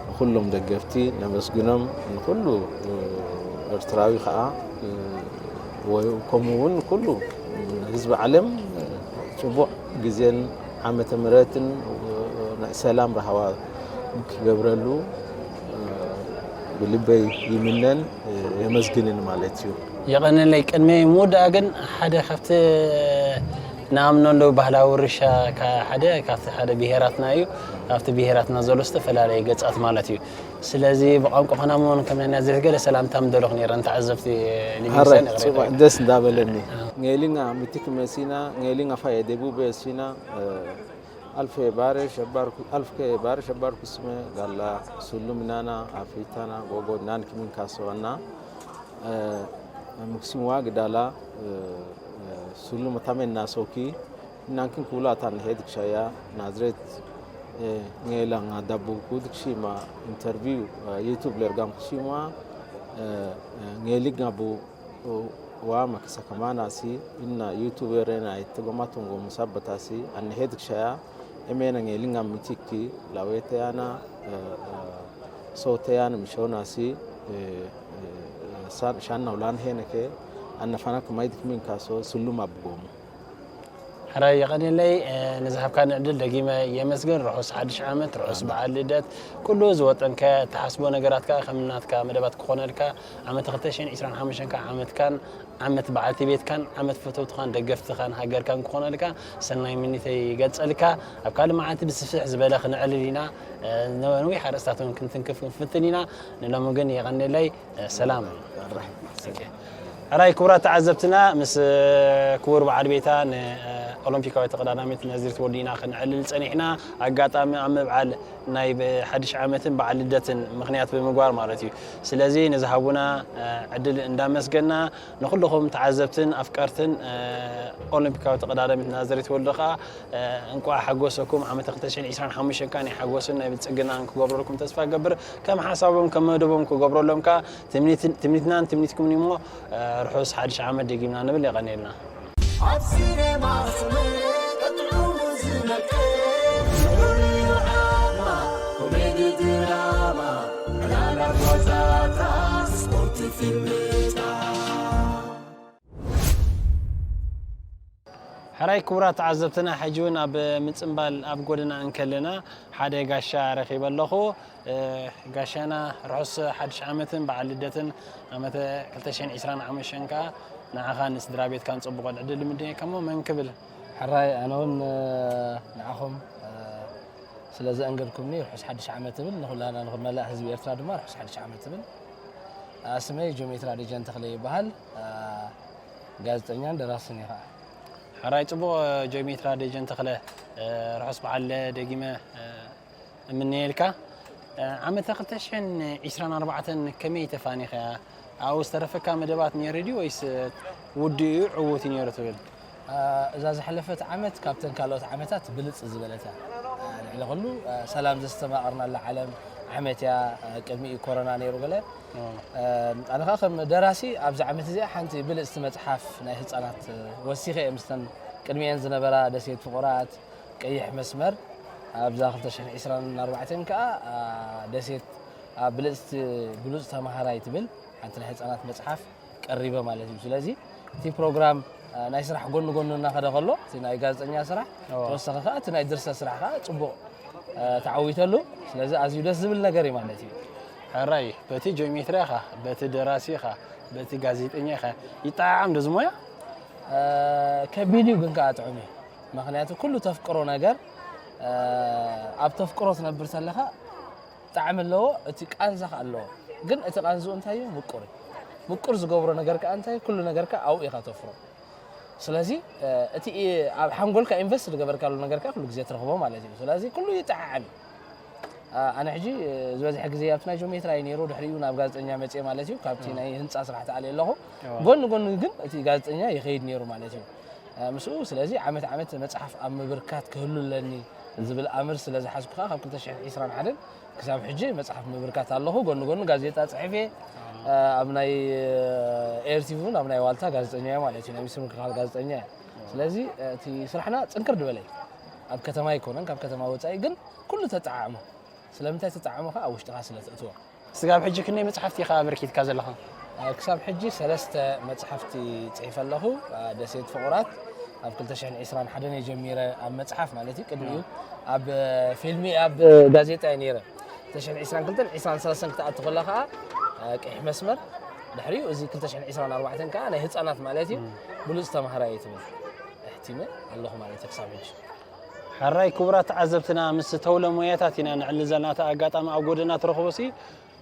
ንኩሎም ደገፍቲ ነመስግኖም። ንኩሉ ኤርትራዊ ከዓ ወይ ከምኡ እውን ኩሉ ህዝቢ ዓለም ፅቡቕ ግዜን ዓመተ ምሕረትን ናይ ሰላም ራህዋ ክገብረሉ ብልበይ ይምነን የመስግንን ማለት እዩ። የቐንለይ። ቅድሚ ምውዳእ ግን ሓደ ካብቲ ንኣምነሉ ባህላዊ ውርሻ ካ- ሓደ ካብቲ ሓደ ብሄራትና እዩ። ካብቲ ብሄራትና ዘሎ ዝተፈላለየ ገጻት ማለት እዩ። ስለዚ ብቋንቋ ኸናምኖን ከም ናይ ናዝሬት ገለ ሰላምታ ምደለኹ ነይረ ንተዓዘብቲ ሊቪንግስተን ይቕሬታ። ደስ እንዳበለኒ። ጌሊንጋ ምትክ መሲና ጌሊንጋ ፋየ ደቡብ ሲና ኣልፌ ባሬ ሸባር ኣልፌ ባሬ ሸባር ኩስመ ጋላ ሱሉም ናና ኣፍሪታና ጎጎ ናን ክሚን ካሰዋና ምክሲምዋ ግዳላ ሱሉም ታሜና ሶኪ እናንክን ኩላታ ንሄድ ክሻያ ናዝሬት ጌላ ዳቡ ኩድ ክሺማ ኢንተርቪው ዩቱብ ለርጋም ክሺማ ጌሊግ ናቡ ዋማ ክሰከማናሲ እና ዩቱብ ሬና ኣይተጎማቱን ጎሙሳበታሲ ኣንሄድ ክሻያ ኤሜና ጌሊንጋ ሚቲኪ ላዌተያና ሶተያን ምሾናሲ ሻናው ላንሄነከ ኣነፋና ክማይድ ክሚንካሶ ስሉም ኣብጎሙ። ሕራይ የቐንየለይ፣ እ፣ ንዝሃብካኒ ዕድል ደጊመ የመስግን። ርሑስ ሓድሽ ዓመት፣ ርሑስ በዓል ልደት። ኩሉ ዝወጠንካዮ፣ እትሓስቦ ነገራት ከኣ ከም ናትካ መደባት ክኾነልካ፣ ዓመት ክልተ ሽሕን ዕስራን ሓሙሽተን ከኣ ዓመትካን፣ ዓመት በዓልቲ ቤትካን፣ ዓመት ፈተውትኻን ደገፍትኻን ሃገርካን ክኾነልካ ሰናይ ምኒተይ ይገልጸልካ። ኣብ ካልእ መዓልቲ ብስፍሕ ዝበለ ክንዕልል ኢና። እ፣ ነዊሕ ኣርእስታት እውን ክንትንክፍ ክንፍትን ኢና። ንሎሚ ግን የቐንየለይ። ሰላም። ሕራይ ክቡራት ተዓዘብትና፣ ምስ ክቡር በዓል ቤታ ንኦሎምፒካዊት ተቐዳዳሚት ናዝሬት ወልዱ ኢና ክንዕልል ጸኒሕና። ኣጋጣሚ ኣብ ምብዓል ናይ ብ-፣ ሓድሽ ዓመትን በዓል ልደትን ምኽንያት ብምግባር ማለት እዩ። ስለዚ ንዝሃቡና ዕድል እንዳመስገና፣ ንኹልኹም ተዓዘብትን ኣፍቀርትን ኦሎምፒካዊት ተቐዳዳሚት ናዝሬት ወልዱ ከኣ እንቋዕ ሓጎሰኩም። ዓመተ ክልተ ሽሕን ዕስራን ሓሙሽተን ከኣ ናይ ሓጎስን ናይ ብልጽግናን ክገብረልኩም ተስፋ እገብር። ከም ሓሳቦም ከም መደቦም ክገብረሎም ከኣ ትምኒት-፣ ትምኒትናን ትምኒትኩምን እዩሞ፣ ርሑስ ሓድሽ ዓመት ደጊምና ንብል። የቐንየልና። ኣብ ሲኔማ ስምዒት ጥዑሙ ዝነቅል፣ ዝርዩ ዓማ፣ ኮሜዲ ድራማ፣ ዕላላት ዋዛታት፣ ስፖርት ፊልምታት። ሕራይ ክቡራት ተዓዘብትና፣ ሕጂ እውን ኣብ ምጽንባል ኣብ ጎደና እንከለና ሓደ ጋሻ ረኺበ ኣለኹ። እ፣ ጋሻና ርሑስ ሓድሽ ዓመትን በዓል ልደትን ዓመተ ክልተ ሽሕን ዕስራን ሓሙሽተን ከኣ ንዓኻን ንስድራ ቤትካን ጽቡቕ ዕድል ይምነየካ። እሞ መን ክብል? ሕራይ ኣነ እውን፣ እ፣ ንዓኹም፣ እ፣ ስለ ዘእንገድኩምኒ ርሑስ ሓድሽ ዓመት እብል። ንኹላና ንመላእ ህዝቢ ኤርትራ ድማ ርሑስ ሓድሽ ዓመት እብል። እ፣ ስመይ ጆሜትራ ደጀን ተኽለ ይበሃል። እ፣ ጋዜጠኛን ደራስን እየ ኸኣ። ሕራይ ጽቡቕ፣ እ፣ ጆሜትራ ደጀን ተኽለ፣ እ፣ ርሑስ በዓል ደጊመ፣ እ፣ እምነየልካ። እ፣ ዓመተ ክልተ ሽሕን ዕስራን ኣርባዕተን ከመይ ተፋኒኻያ? ኣብኡ ዝተረፈካ መደባት ነይሩ ድዩ ወይስ ውድኡ እዩ ዕዉት እዩ ነይሩ ትብል? እ፣ እዛ ዝሓለፈት ዓመት ካብተን ካልኦት ዓመታት ብልጽ ዝበለት እያ። እ፣ ልዕሊ ኩሉ፣ እ፣ ሰላም ዘስተማቐርናላ ዓለም ዓመት እያ። እ፣ ቅድሚኡ ኮሮና ነይሩ ገለ። እ። እ፣ ኣነ ኸኣ ከም ደራሲ ኣብዚ ዓመት እዚኣ ሓንቲ ብልጽቲ መጽሓፍ ናይ ህጻናት፣ እ፣ ወሲኸ እየ። ምስተን ቅድሚኤን ዝነበራ ደሴት ፍቑራት፣ ቀይሕ መስመር፣ ኣብዛ ክልተ ሽሕን ዕስራን ኣርባዕተን ከኣ፣ ኣ፣ ደሴት፣ ኣ፣ ብልጽቲ፣ ብሉጽ ተማሃራይ ትብል ሓንቲ ናይ ህጻናት መጽሓፍ ቀሪበ ማለት እዩ። ስለዚ እቲ ፕሮግራም፣ ኣ፣ ናይ ስራሕ ጎኒ ጎኒ እናኸደ ከሎ፣ እቲ ናይ ጋዜጠኛ ስራሕ፣ እዎ። ተወሳኺ ከኣ እቲ ናይ ድርሰት ስራሕ ከኣ ጽቡቕ፣ ኣ፣ ተዓዊተሉ። ስለዚ ኣዝዩ ደስ ዝብል ነገር እዩ ማለት እዩ። ሕራይ፣ በቲ ጆሜትራ ኢኻ፣ በቲ ደራሲ ኢኻ፣ በቲ ጋዜጠኛ ኢኻ፣ ይጠዓዓም ዶ እዚ ሞያ? ኣ፣ ከቢድ እዩ ግን ከኣ ጥዑም እዩ። ምኽንያቱ ኩሉ ተፍቅሮ ነገር፣ እ፣ ኣብ ተፍቅሮ ትነብር ተለኻ ጣዕሚ ኣለዎ፣ እቲ ቃንዛ ከኣ ኣለዎ። ግን እቲ ቃንዝኡ እንታይ እዩ? ምቁር እዩ። ምቁር ዝገብሮ ነገር ከኣ እንታይ? ኩሉ ነገር ከኣ ኣብኡ ኢኻ ተፍሮ። ስለዚ፣ እ፣ እቲ ኢ-፣ ኣብ ሓንጎልካ ኢንቨስት ዝገበርካሉ ነገር ከኣ ኩሉ ግዜ ትረኽቦ ማለት እዩ። ስለዚ ኩሉ ይጠዓዓም እዩ። እ፣ ኣነ ሕጂ፣ እ፣ ዝበዝሐ ግዜ ኣብቲ ናይ ጆሜትራ እዩ ነይሩ፣ ድሕሪኡ ናብ ጋዜጠኛ መጽየ ማለት እዩ። ካብቲ እ። ናይ ህንጻ ስራሕ ተኣልየ ኣለኹ። እ። ጎኒ ጎኒ ግን እቲ ጋዜጠኛ ይኸይድ ነይሩ ማለት እዩ። እ፣ ምስኡ ስለዚ ዓመት ዓመት መጽሓፍ ኣብ ምብርካት ክህሉ ኣለኒ ዝብል ኣምር ስለ ዝሓዝኩ ከኣ ካብ ክልተ ሽሕን ዕስራን ሓደን ክሳብ ሕጂ መጽሓፍ ምብርካት ኣለኹ። ጎኒ ጎኒ ጋዜጣ ጽሒፈ፣ እ፣ ኣብ ናይ፣ እ፣ ኤር ቲቪ እውን ኣብ ናይ ዋልታ ጋዜጠኛ እየ ማለት እዩ። ናይ ሚኒስትሪ ምክልኻል ጋዜጠኛ እየ። ስለዚ፣ እ፣ እቲ ስራሕና ጽንክር ዝበለ እዩ። ኣብ ከተማ ኣይኮነን፣ ካብ ከተማ ወጻኢ ግን ኩሉ ተጠዓዕሞ። ስለምንታይ ተጠዓዕሞ ከኣ ኣብ ውሽጥኻ ስለ ተእትዎ። ስጋብ ሕጂ ክንደይ መጽሓፍቲ ኢኻ ኣበርኪትካ ዘለኻ? እ፣ ክሳብ ሕጂ ሰለስተ መጽሓፍቲ ጽሒፈ ኣለኹ። እ፣ ደሴት ፍቑራት ኣብ ክልተ ሽሕን ዕስራን ሓደን እየ ጀሚረ፣ ኣብ መጽሓፍ ማለት እዩ። ቅድሚኡ ኣብ፣ እ፣ ፊልሚ፣ ኣብ፣ እ፣ ጋዜጣ እየ ነይረ። ክልተ ሽሕን ዕስራን ክልተን ዕስራን ሰለስተን ክትኣቱ ከላ ከኣ፣ እ፣ ቀይሕ መስመር፣ ድሕሪኡ እዚ ክልተ ሽሕን ዕስራን ኣርባዕተን ከኣ ናይ ህጻናት ማለት እዩ። ም። ብሉጽ ተማሃራይ እየ ትብል። ኣሕቲመ ኣለኹ ማለት እዩ ክሳብ ሕጂ። ሕራይ ክቡራት ተዓዘብትና፣ ምስ ተውለ ሞያታት ኢና ንዕልል ዘለና። እቲ ኣጋጣሚ ኣብ ጎደና ትረኽቦ ሲ፣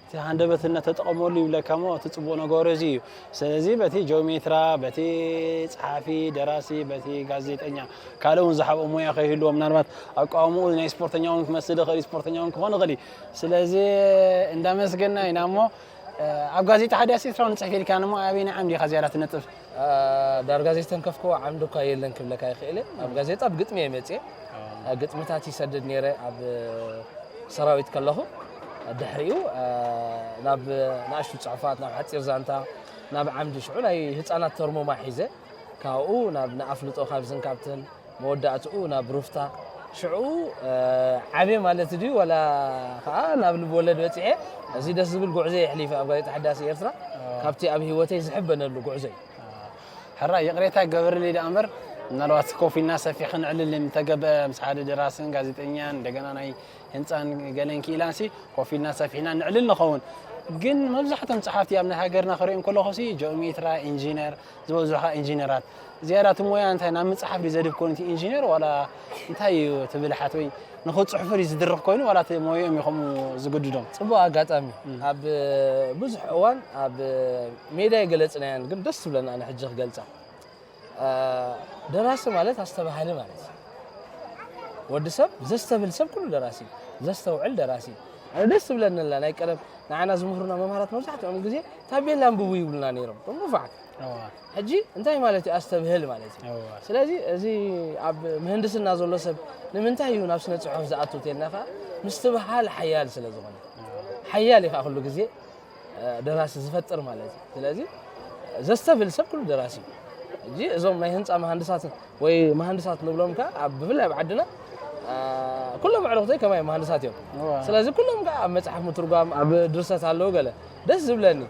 እቲ ሃንደበት እናተጠቐመሉ ይብለካ እሞ፣ እቲ ጽቡቕ ነገሩ እዚ እዩ። ስለዚ በቲ ጂኦሜትራ፣ በቲ ጸሓፊ፣ ደራሲ፣ በቲ ጋዜጠኛ፣ ካልእ እውን ዝሓብኦ ሞያ ከይህልዎ፣ ምናልባት ኣቃውምኡ ናይ ስፖርተኛ እውን ክመስል ይኽእል እዩ፣ ስፖርተኛ እውን ክኾን ይኽእል እዩ። ስለዚ እንዳመስገና ኢና እሞ፣ ኣብ ጋዜጣ ሓዳስ ኤርትራዊ ንጽሕፍ ኢልካኒ እሞ፣ ኣበየናይ ዓምዲ ኢኻ ዝያዳ ትነጥፍ? ዳርጋ ዘይተንከፍክዎ ዓምዲ እኳ የለን ክብለካ ይኽእል እየ። ኣብ ጋዜጣ ብግጥሚ እየ መጽየ። ኣዎ። ግጥምታት ይሰድድ ነይረ ኣብ ሰራዊት ከለኹ። ድሕሪኡ፣ ናብ ንኣሽቱ ጽሑፋት፣ ናብ ሓጺር ዛንታ፣ ናብ ዓምዲ ሽዑ ናይ ህጻናት ተርሞማ ሒዘ፣ ካብኡ ናብ ንኣፍልጦ ካብዝን ካብትን፣ መወዳእትኡ ናብ ሩፍታ። ሽዑ፣ እ፣ ዓብየ ማለት ድዩ፣ ዋላ ኸዓ ናብ ልብ ወለድ በጺሐ? እዚ ደስ ዝብል ጉዕዞ የሕሊፈ ኣብ ጋዜጣ ሓዳስ ኤርትራ። ኣዎ። ካብቲ ኣብ ህይወተይ ዝሕበነሉ ጉዕዞ እዩ። ኣዎ። ሕራይ፣ ይቕሬታ ግበርለይ ደኣ እምበር፣ ምናልባት ኮፍ ኢልና ሰፊሕ ክንዕልል ምተገበ ምስ ሓደ ደራስን ጋዜጠኛን እንደገና ናይ ህንፃን ገለን ክኢላንሲ ኮፍ ኢልና ሰፊሕና ንዕልል ንኸውን። ግን መብዛሕቶም ጸሓፍቲ ኣብ ናይ ሃገርና ክሪኦም ከለኹ ሲ ጂኦሜትራ ኢንጂነር ዝበዝሑ ኢንጂነራት ዝያዳ እቲ ሞያ እንታይ ናብ ምፅሓፍ ድዩ ዘድብ ኮይኑ እቲ ኢንጂነር ዋላ እንታይ እዩ እቲ ብልሓት ወይ ንኽፅሕፉ ድዩ ዝድርኽ ኮይኑ ዋላ እቲ ሞይኦም እዩ ከምኡ ዝግድዶም? ጽቡቕ ኣጋጣሚ። ኣብ ብዙሕ እዋን ኣብ ሜድያ ኣይገለጽናያን፣ ግን ደስ ትብለና ኣነ ሕጂ ክገልጻ። ደራሲ ማለት ኣስተባሃሊ ማለት እዩ። ወዲ ሰብ ዘስተብህል ሰብ ኩሉ ደራሲ እዩ። ዘስተውዕል ደራሲ እዩ። ኣነ ደስ ትብለኒ ኣላ ናይ ቀደም ንዓና ዝምህሩና መምሃራት መብዛሕትኦም ግዜ ታቤላ ኣንብቡ ይብሉና ነይሮም። እቶም ንፉዓት። ሕጂ እንታይ ማለት እዩ ኣስተብህል ማለት እዩ። ስለዚ እዚ ኣብ ምህንድስና ዘሎ ሰብ ንምንታይ እዩ ናብ ስነ ጽሑፍ ዝኣቱ ተልና ከኣ ምስትብሃል ሓያል ስለ ዝኾነ ሓያል እዩ ከኣ ኩሉ ግዜ ደራሲ ዝፈጥር ማለት እዩ። ስለዚ ዘስተብህል ሰብ ኩሉ ደራሲ እዩ። ሕጂ እዞም ናይ ህንፃ መሃንድሳት ወይ መሃንድሳት ንብሎም ከኣ ኣብ ብፍላይ ኣብ ዓድና ኩሎም ኣዕሩኽተይ ከማይ መሃንድሳት እዮም። ስለዚ ኩሎም ከኣ ኣብ መፅሓፍ ምትርጓም ኣብ ድርሰት ኣለዉ ገለ ደስ ዝብለኒ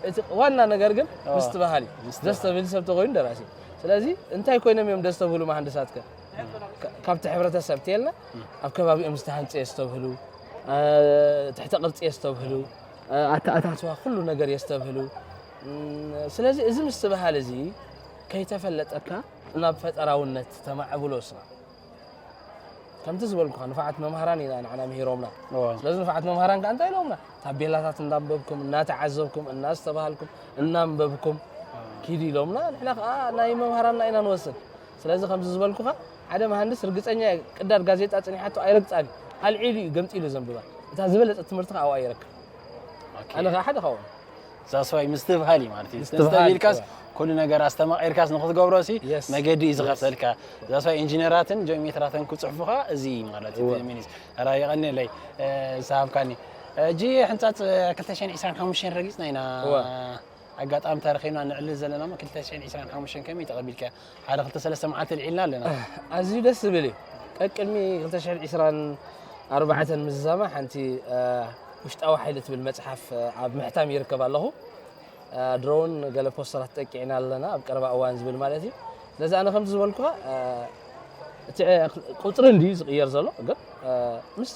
እቲ ዋና ነገር ግን ምስትብሃል እዩ። ዘስተብህል ሰብ ተኮይኑ ደራሲ። ስለዚ እንታይ ኮይኖም እዮም ደስተብህሉ መሃንድሳት ከ ካብቲ ሕብረተሰብ ተልና ኣብ ከባቢኦም ዝተሃንፀ የስተብህሉ፣ ትሕተ ቅርፂ የስተብህሉ፣ ኣተኣታትዋ ኩሉ ነገር የስተብህሉ። ስለዚ እዚ ምስትብሃል እዚ ከይተፈለጠካ ናብ ፈጠራውነት ተማዕብሎ ስራ። ከምቲ ዝበልኩኻ ንፋዓት መምሃራን ኢና ንዓና ምሂሮምና። ስለዚ ንፋዓት መምሃራን ከኣ እንታይ ኢሎምና? ታቤላታት እንዳንበብኩም እናተዓዘብኩም እናስተባሃልኩም እናንበብኩም ኪዱ ኢሎምና። ንሕና ከኣ ናይ መምሃራንና ኢና ንወስድ። ስለዚ ከምዚ ዝበልኩኻ ሓደ መሃንድስ ርግጸኛ እየ ቅዳድ ጋዜጣ ጸኒሓቶ ኣይረግጻን እዩ። ኣልዒሉ እዩ ገምጢሉ ዘንብባ። እታ ዝበለጸት ትምህርቲ ከኣ ኣብኣ ይረክብ። ኣነ ከኣ ሓደ ካብኦም። ዛስዋይ ምስትብሃል እዩ ማለት እዩ። ምስትብሃል፣ ምስተቢልካስ እወ። ኩሉ ነገር ኣስተማቒርካስ ንኽትገብሮ ሲ Yes። መገዲ እዩ ዝኸፍተልካ። ዛስዋይ ኢንጂነራትን ጂኦሜትራትን ክጽሕፉኻ እዚ እዩ ማለት እዩ። እወ። እቲ ሚኒስ ራ ይቐንለይ ዝሃብካኒ። እጂ ሕንጻጽ ክልተ ሽሕን ዕስራን ሓሙሽተን ረጊጽና ኢና። እወ። ኣጋጣሚ ተረኺብና ንዕልል ዘለና እሞ ክልተ ሽሕን ዕስራን ሓሙሽተን ከመይ ተቐቢልካ? ሓደ ክልተ ሰለስተ መዓልቲ ኣልዒልና ኣለና። ኣዝዩ ደስ ዝብል እዩ። ቀቅድሚ ክልተ ሽሕን ዕስራን ኣርባዕተን ምዝዛማ ሓንቲ ውሽጣዊ ሓይሊ ትብል መጽሓፍ ኣብ ምሕታም ይርከብ ኣለኹ። ድሮ እውን ገለ ፖስተራት ጠቂዕና ኣለና ኣብ ቀረባ እዋን ዝብል ማለት እዩ። ስለዚ ኣነ ከምዚ ዝበልኩኻ እቲ ቁፅሪ እንድዩ ዝቕየር ዘሎ ግን ምስ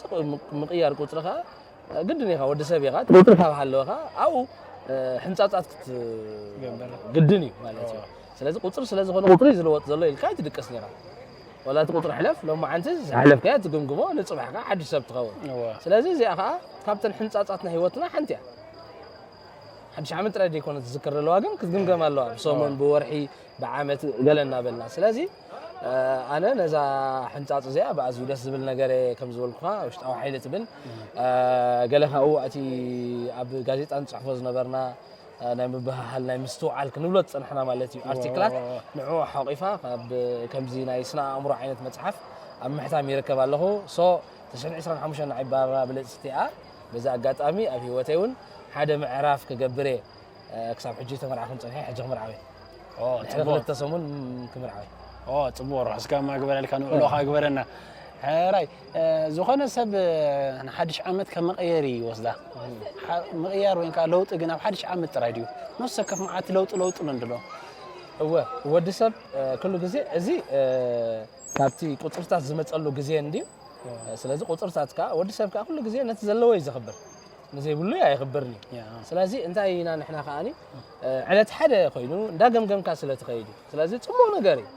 ምቕያር ቁፅሪ ከዓ ግድን ኢኻ ወዲ ሰብ ኢኻ እቲ ቁፅሪ ካብ ሃለወኻ ኣብኡ ሕንፃፃት ክትገብር ግድን እዩ ማለት እዩ። ስለዚ ቁፅሪ ስለ ዝኾነ ቁፅሪ ዝልወጥ ዘሎ ኢልካ ኣይትድቅስ ኔራ። ወላ እቲ ቁፅሪ ሕለፍ ሎማዓንቲ ዝሓለፍካዮ ትግምግሞ ንፅባሕ ከዓ ሓድሽ ሰብ ትኸውን። ስለዚ እዚኣ ከዓ ካብተን ሕንፃፃት ናይ ህይወትና ሓንቲ እያ። ሓድሽ ዓመት ጥራይ ዘይኮነ ትዝከር ዘለዋ ግን ክትግምገም ኣለዋ ብሰሙን ብወርሒ ብዓመት ገለ እናበልና ስለዚ ኣነ ነዛ ሕንፃፅ እዚኣ ብኣዝዩ ደስ ዝብል ነገር እየ ከም ዝበልኩኻ ውሽጣዊ ሓይሊ ትብል ገለ ካብኡ እቲ ኣብ ጋዜጣ ንፅሕፎ ዝነበርና ናይ ምብህሃል ናይ ምስትውዓል ክንብሎ ዝፀናሕና ማለት እዩ ኣርቲክላት ንዕኡ ሓቂፋ ካብ ከምዚ ናይ ስነ ኣእምሮ ዓይነት መፅሓፍ ኣብ ምሕታም ይርከብ ኣለኹ ሶ ተሽሕን ዕስራን ሓሙሽተን ንዓይ ባራ ብለፅቲ እያ በዚ ኣጋጣሚ ኣብ ህይወተይ እውን ሓደ ምዕራፍ ክገብር እየ ክሳብ ሕጂ ተመርዓኹን ፀኒሐ ሕጂ ክምርዓው እየ ድሕሪ ክልተ ሰሙን ክምርዓው እየ ኦ ፅቡቅ ርሑስካ ማግበረልካ ንውዕሎካ ግበረና ሕራይ ዝኾነ ሰብ ንሓድሽ ዓመት ከም መቐየሪ ይወስዳ ምቕያር ወይ ከዓ ለውጢ ግን ኣብ ሓድሽ ዓመት ጥራይ ድዩ ነፍሰ ከፍ መዓልቲ ለውጢ ለውጢ ሎ እንድሎ እወ ወዲ ሰብ ኩሉ ግዜ እዚ ካብቲ ቁፅርታት ዝመፀሉ ግዜ እንድዩ ስለዚ ቁፅርታት ከዓ ወዲ ሰብ ከዓ ኩሉ ግዜ ነቲ ዘለዎ እዩ ዘኽብር ንዘይብሉ ኣይኽብርን እዩ ስለዚ እንታይ ኢና ንሕና ከዓኒ ዕለት ሓደ ኮይኑ እንዳገምገምካ ስለ ትኸይድ እዩ ስለዚ ፅቡቅ ነገር እዩ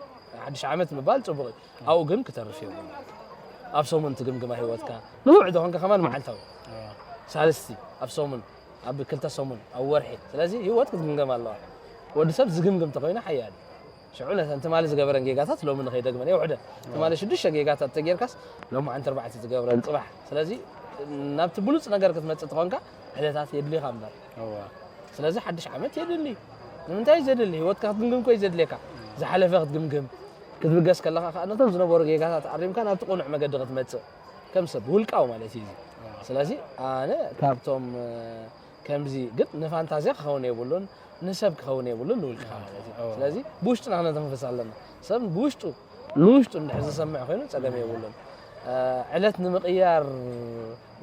ሓድሽ ዓመት ምባል ፅቡቅ እዩ ኣብኡ ግን ክተርፍ የብሉ ኣብ ሰሙን ትግምግማ ህይወትካ ንውዕ ዝኾንካ ከማን መዓልታዊ ሳልስቲ ኣብ ሰሙን ኣብ ክልተ ሰሙን ኣብ ወርሒ ስለዚ ህይወት ክትግምገም ኣለዋ ወዲ ሰብ ዝግምግም ተኮይኑ ሓያል ሽዑ ነተን ትማሊ ዝገበረን ጌጋታት ሎሚ ንኸይደግመን የውሕደን ትማሊ ሽዱሽተ ጌጋታት ተጌርካስ ሎሚ ዓንቲ ኣርባዕተ ትገብረን ፅባሕ ስለዚ ናብቲ ብሉፅ ነገር ክትመፅእ ተኾንካ ዕለታት የድልኻ እምበር ስለዚ ሓድሽ ዓመት የድሊ ንምንታይ ዘድሊ ህይወትካ ክትግምግም ኮይ ዘድልየካ ዝሓለፈ ክትግምግም ክትብገስ ከለኻ ከዓ ነቶም ዝነበሩ ጌጋታት ኣሪምካ ናብቲ ቅኑዕ መገዲ ክትመፅእ ከም ሰብ ውልቃዊ ማለት እዩ ስለዚ ኣነ ካብቶም ከምዚ ግን ንፋንታዝያ ክኸውን የብሉን ንሰብ ክኸውን የብሉን ንውልቅኻ ማለት እዩ ስለዚ ብውሽጥና ክነተንፍስ ኣለና ሰብ ብውሽጡ ንውሽጡ እንድሕር ዝሰምዕ ኮይኑ ፀገም የብሉን ዕለት ንምቕያር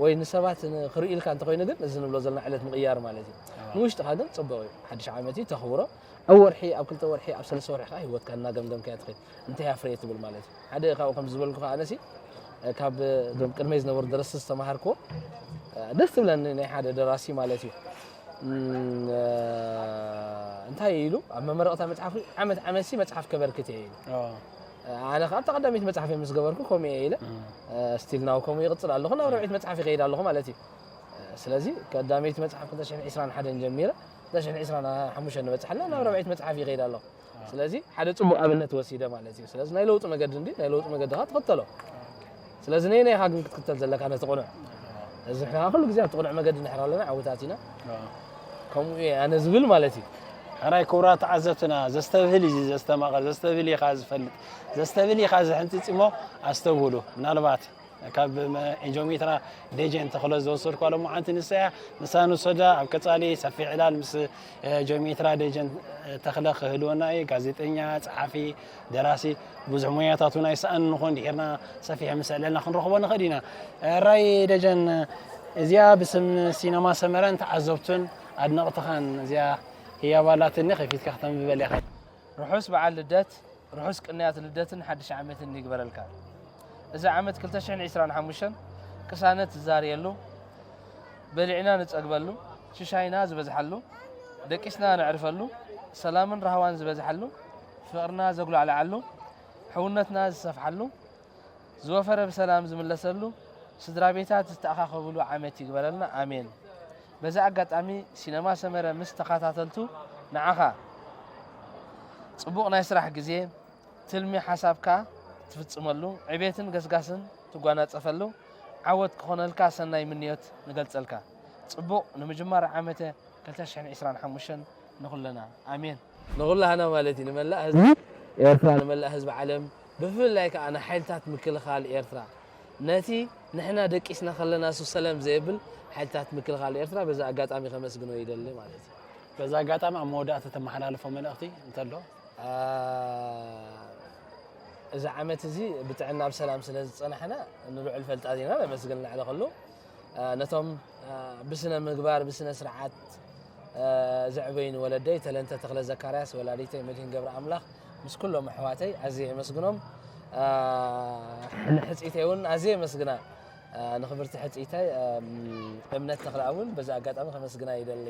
ወይ ንሰባት ክርእዩልካ እንተኮይኑ ግን እዚ ንብሎ ዘለና ዕለት ምቕያር ማለት እዩ ንውሽጥኻ ግን ፅቡቅ እዩ ሓድሽ ዓመት እዩ ተኽብሮ ኣብ ወርሒ፣ ኣብ ክልተ ወርሒ፣ ኣብ ሰለስተ ወርሒ ከዓ ህይወትካ እናገምገምካዮ ትኸይድ። እንታይ ኣፍረየ ትብል ማለት እዩ። ሓደ ካብኡ ከም ዝበልኩ ከዓ ኣነሲ፣ እ፣ ካብ፣ እ፣ እዞም ቅድመይ ዝነበሩ ደረስቲ ዝተምሃርኩዎ፣ እ፣ ደስ ትብለኒ ናይ ሓደ ደራሲ ማለት እዩ። እም፣ እ፣ እንታይ ኢሉ ኣብ መመረቕታ መጽሓፉ፣ "ዓመት ዓመትሲ መጽሓፍ ከበርክት እየ" ኢሉ። ኣዎ። እ፣ ኣነ ከዓ ኣብታ ቀዳመይቲ መጽሓፈይ ምስ ገበርኩ ከምኡ እየ ኢለ። እም። እ፣ ስቲል ናው ከምኡ ይቕጽል ኣለኹ፣ ናብ ራብዐይቲ መጽሓፍ ይኸይድ ኣለኹ ማለት እዩ። እ፣ ስለዚ ቀዳመይቲ መጽሓፍ ክልተ ሽሕን ዕስራን ሓደን ጀሚረ፣ ክልተ ሽሕን ዕስራን ሓሙሽተን ንበጽሕ ኣለና፣ ናብ ራብዐይቲ መጽሓፍ ይኸይድ ኣለኹ። ስለዚ ሓደ ጽቡቕ ኣብነት ወሲደ ማለት እዩ። ስለዚ ናይ ለውጢ መገዲ እንዲ፣ ናይ ለውጢ መገዲ ኸዓ ትኽተሎ። ስለዚ ነየናይ ኢኻ ግን ክትክተል ዘለካ ነቲ ቅኑዕ? እዚ ንሕና ኩሉ ግዜ ኣብቲ ቅኑዕ መገዲ እንድሕር ኣለና ዓውታት ኢና። ከምኡ እየ ኣነ ዝብል ማለት እዩ። ሕራይ ክቡራት ተዓዘብትና፣ ዘስተብህል እዩ ዘስተማቕር፣ ዘስተብህል ኢኻ ዝፈልጥ፣ ዘስተብህል ኢኻ ዝሕንጽጽ እሞ ኣስተብህሉ። ምናልባት ካብ መ-፣ ጂኦሜትራ ደጀን ተኽለ ዝወሰድኳ ሎማዓንቲ ንሳ እያ። ንሳ ንውሰዳ፣ ኣብ ቀጻሊ ሰፊሕ ዕላል ምስ፣ እ፣ ጂኦሜትራ ደጀን፣ እ፣ ተኽለ ክህልወና እዩ። ጋዜጠኛ፣ ጸሓፊ፣ ደራሲ፣ ብዙሕ ሞያታት እውን ኣይሰኣን ንኾን ድሒርና ሰፊሕ ምስ ዕለልና ክንረኽቦ ንኽእል ኢና። እ፣ ራይ ደጀን፣ እዚኣ ብስም ሲነማ ሰመረን ተዓዘብቱን ኣድነቕትኻን እዚኣ ህያብ ኣላትኒ፣ ከፊትካ ክተንብበለይ ኢኻ። ርሑስ በዓል ልደት፣ ርሑስ ቅንያት ልደትን ሓድሽ ዓመትን ይግበረልካ። እዚ ዓመት ክልተ ሽሕን ዕስራን ሓሙሽተን ቅሳነት ዝዛርየሉ፣ በሊዕና ንጸግበሉ፣ ሽሻይና ዝበዝሓሉ፣ ደቂስና ነዕርፈሉ፣ ሰላምን ራህዋን ዝበዝሓሉ፣ ፍቕርና ዘጉላዕልዓሉ፣ ሕውነትና ዝሰፍሓሉ፣ ዝወፈረ ብሰላም ዝምለሰሉ፣ ስድራ ቤታት ዝተኣኻኸብሉ ዓመት ይግበረልና። ኣሜን። በዚ ኣጋጣሚ ሲነማ ሰመረ ምስ ተኸታተልቱ ንዓኻ ጽቡቕ ናይ ስራሕ ግዜ፣ ትልሚ ሓሳብካ ትፍጽመሉ፣ ዕቤትን ገስጋስን ትጓናጸፈሉ ዓወት ክኾነልካ ሰናይ ምንዮት ንገልጸልካ። ጽቡቕ ንምጅማር ዓመተ ክልተ ሽሕን ዕስራን ሓሙሽተን ንኹልና። ኣሜን። ንኹላህና ማለት እዩ፣ ንመላእ ህዝቢ ኤርትራ፣ ንመላእ ህዝቢ ዓለም፣ ብፍላይ ከኣ ንሓይልታት ምክልኻል ኤርትራ፣ ነቲ ንሕና ደቂስና ከለና እሱ ሰለም ዘየብል ሓይልታት ምክልኻል ኤርትራ በዚ ኣጋጣሚ ከመስግኖ ይደሊ ማለት እዩ። በዚ ኣጋጣሚ ኣብ መወዳእታ ተመሓላልፎ መልእኽቲ እንተሎ? አ፣ እዚ ዓመት እዚ ብጥዕና ብሰላም ስለ ዝጸናሕና ንልዑል ፈልጣዚና ነመስግን ንላዕሊ ከሎ፣ አ፣ ነቶም፣ አ፣ ብስነ ምግባር፣ ብስነ ስርዓት፣ አ፣ ዘዕበዩኒ ወለደይ ተለንተ ተኽለ ዘካርያስ፣ ወላዲተይ መድህን ገብረ ኣምላኽ፣ ምስ ኩሎም ኣሕዋተይ ኣዝየ የመስግኖም። አ፣ ንሕጽይተይ እውን ኣዝየ የመስግና። አ፣ ንኽብርቲ ሕጽይተይ፣ አ፣ እምነት ተኽለኣብ እውን በዚ ኣጋጣሚ ከመስግና ይደሊ።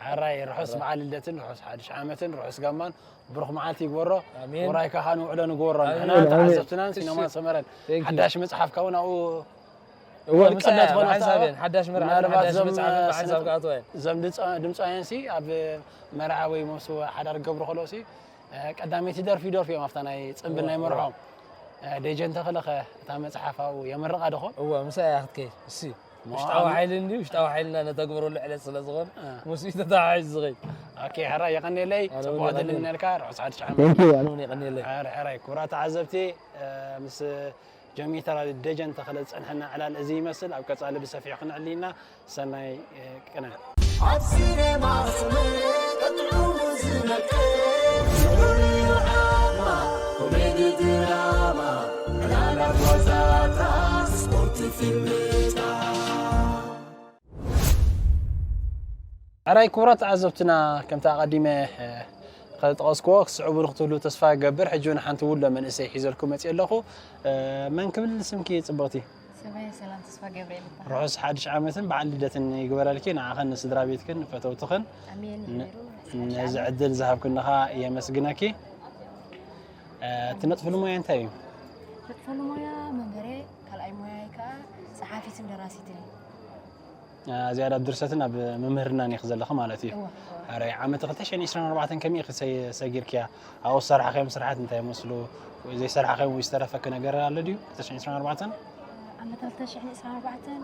ሕራይ ርሑስ በዓል ልደትን ርሑስ ሓድሽ ዓመትን ርሑስ ጋማን ብሩኽ መዓልቲ ይግበሮ። ኣሜን። ውራይ ካኻ ንውዕሎ ንግበሮ። ኣሜን። ንሕና ኣሜን። ተዓዘብትናን ሲነማ እሺ። ሰመረን Thank you። ሓዳሽ መጽሓፍካ እውን ኣብኡ እወ፣ ምሳይ ክንጽለ እያ፣ ትኾን ብሓንሳብ ኣፍታ እየን። ሓዳሽ መርዓ፣ ምናልባት ሓዳሽ እዞም መጽሓፍን ብሓንሳብ ስነ-፣ ክኣትዋ እየን። እዞም ድምፃ-፣ ድምፃውያን ሲ ኣብ መርዓ ወይ መውስቦ ሓዳር ክገብሩ ከለዉ ሲ፣ እ፣ ቀዳመይቲ ደርፊ ደርፊ እዮም ኣብታ ናይ ጽንብል እወ፣ ናይ እወ። መርዖም። እ፣ ደጀን ተኽለኸ እታ መጽሓፍ ኣብኡ የምርቓ ዶ ኾን? እወ፣ ምሳይ እያ ክትከይድ። እሲ፣ እሞ ውሽጣዊ ኣብ ሓይሊ እንዲ፣ ውሽጣዊ ሓይልና ነተግብረሉ ዕለት ስለ ዝኾነ፣ እ። ምስኡ ተተሓሒዙ ዝኸይድ። ኦኬ፣ ሕራይ የቐንየለይ። ኣነ እውን ጽቡቕ ዕድል የቐንየለይ። እምነልካ፣ ርሑስ ሓድሽ ዓመት። Thank you፣ ኣነ እውን የቐንየለይ። ሕራይ፣ ሕራይ፣ ክቡራት ተዓዘብቲ፣ እ፣ ምስ ጀሚተራ ደጀን ተኽለ ዝጸንሐና ዕላል እዚ ይመስል። ኣብ ቀጻሊ ብሰፊሑ ክንዕሊ ኢና። ሰናይ፣ እ፣ ቅነ። ኣብ ሲኔማ ሰመረ ቀጥዑ ዝመልከት ዝሑል ዓማ፣ ኮሜዲ ድራማ፣ ዕላላት ዋዛታት፣ ስፖርት ፊልምታት። ሕራይ ክቡራት ተዓዘብትና፣ ከምቲ ኣቐዲመ፣ እ፣ ከጠቐስክዎ፣ ክትስዕቡ ንክትህሉ ተስፋ እገብር። ሕጂ እውን ሓንቲ ውሎ መንእሰይ ሒዘልኩም መፅእ ኣለኹ። እ፣ መን ክብል ስምኪ ጽብቕቲ? ስመይ ሰላም ተስፋ ገብርኤል ይበሃል። ርሑስ ሓድሽ ዓመትን በዓል ልደትን ይግበረልኪ፣ ንዓኸን ንስድራ ቤትክን ንፈተውትኽን። ኣሜን ን-፣ ይግበሩ። ርሑስ ሓድሽ ነዚ ዓመት። ዕድል ዝሃብክኒ ኸኣ የመስግነኪ። እ፣ ትነጥፍሉ ሞያ እንታይ እዩ? ትነጥፈሉ ሞያ መምህር እየ፣ ካልኣይ ሞያይ ከኣ ጸሓፊትን ደራሲትን እየ። እ፣ ዝያዳ ኣብ ድርሰትን ኣብ ምምህርናን ኢኺ ዘለኺ ማለት እዩ። እወ፣ እወ። ሕራይ ዓመት ክልተ ሽሕን ዕስራን ኣርባዕተን ከመይ ኢኺ ሰ-፣ ሰጊርክያ? ኣብኡ ዝሰራሕካዮም ስራሓት እንታይ ይመስሉ? ወይ ዘይሰራሕካዮም ወይ ዝተረፈኪ ነገር ኣሎ ድዩ? ክልተ ሽሕን ዕስራን ኣርባዕተን? ዓመት ክልተ ሽሕን ዕስራን ኣርባዕተን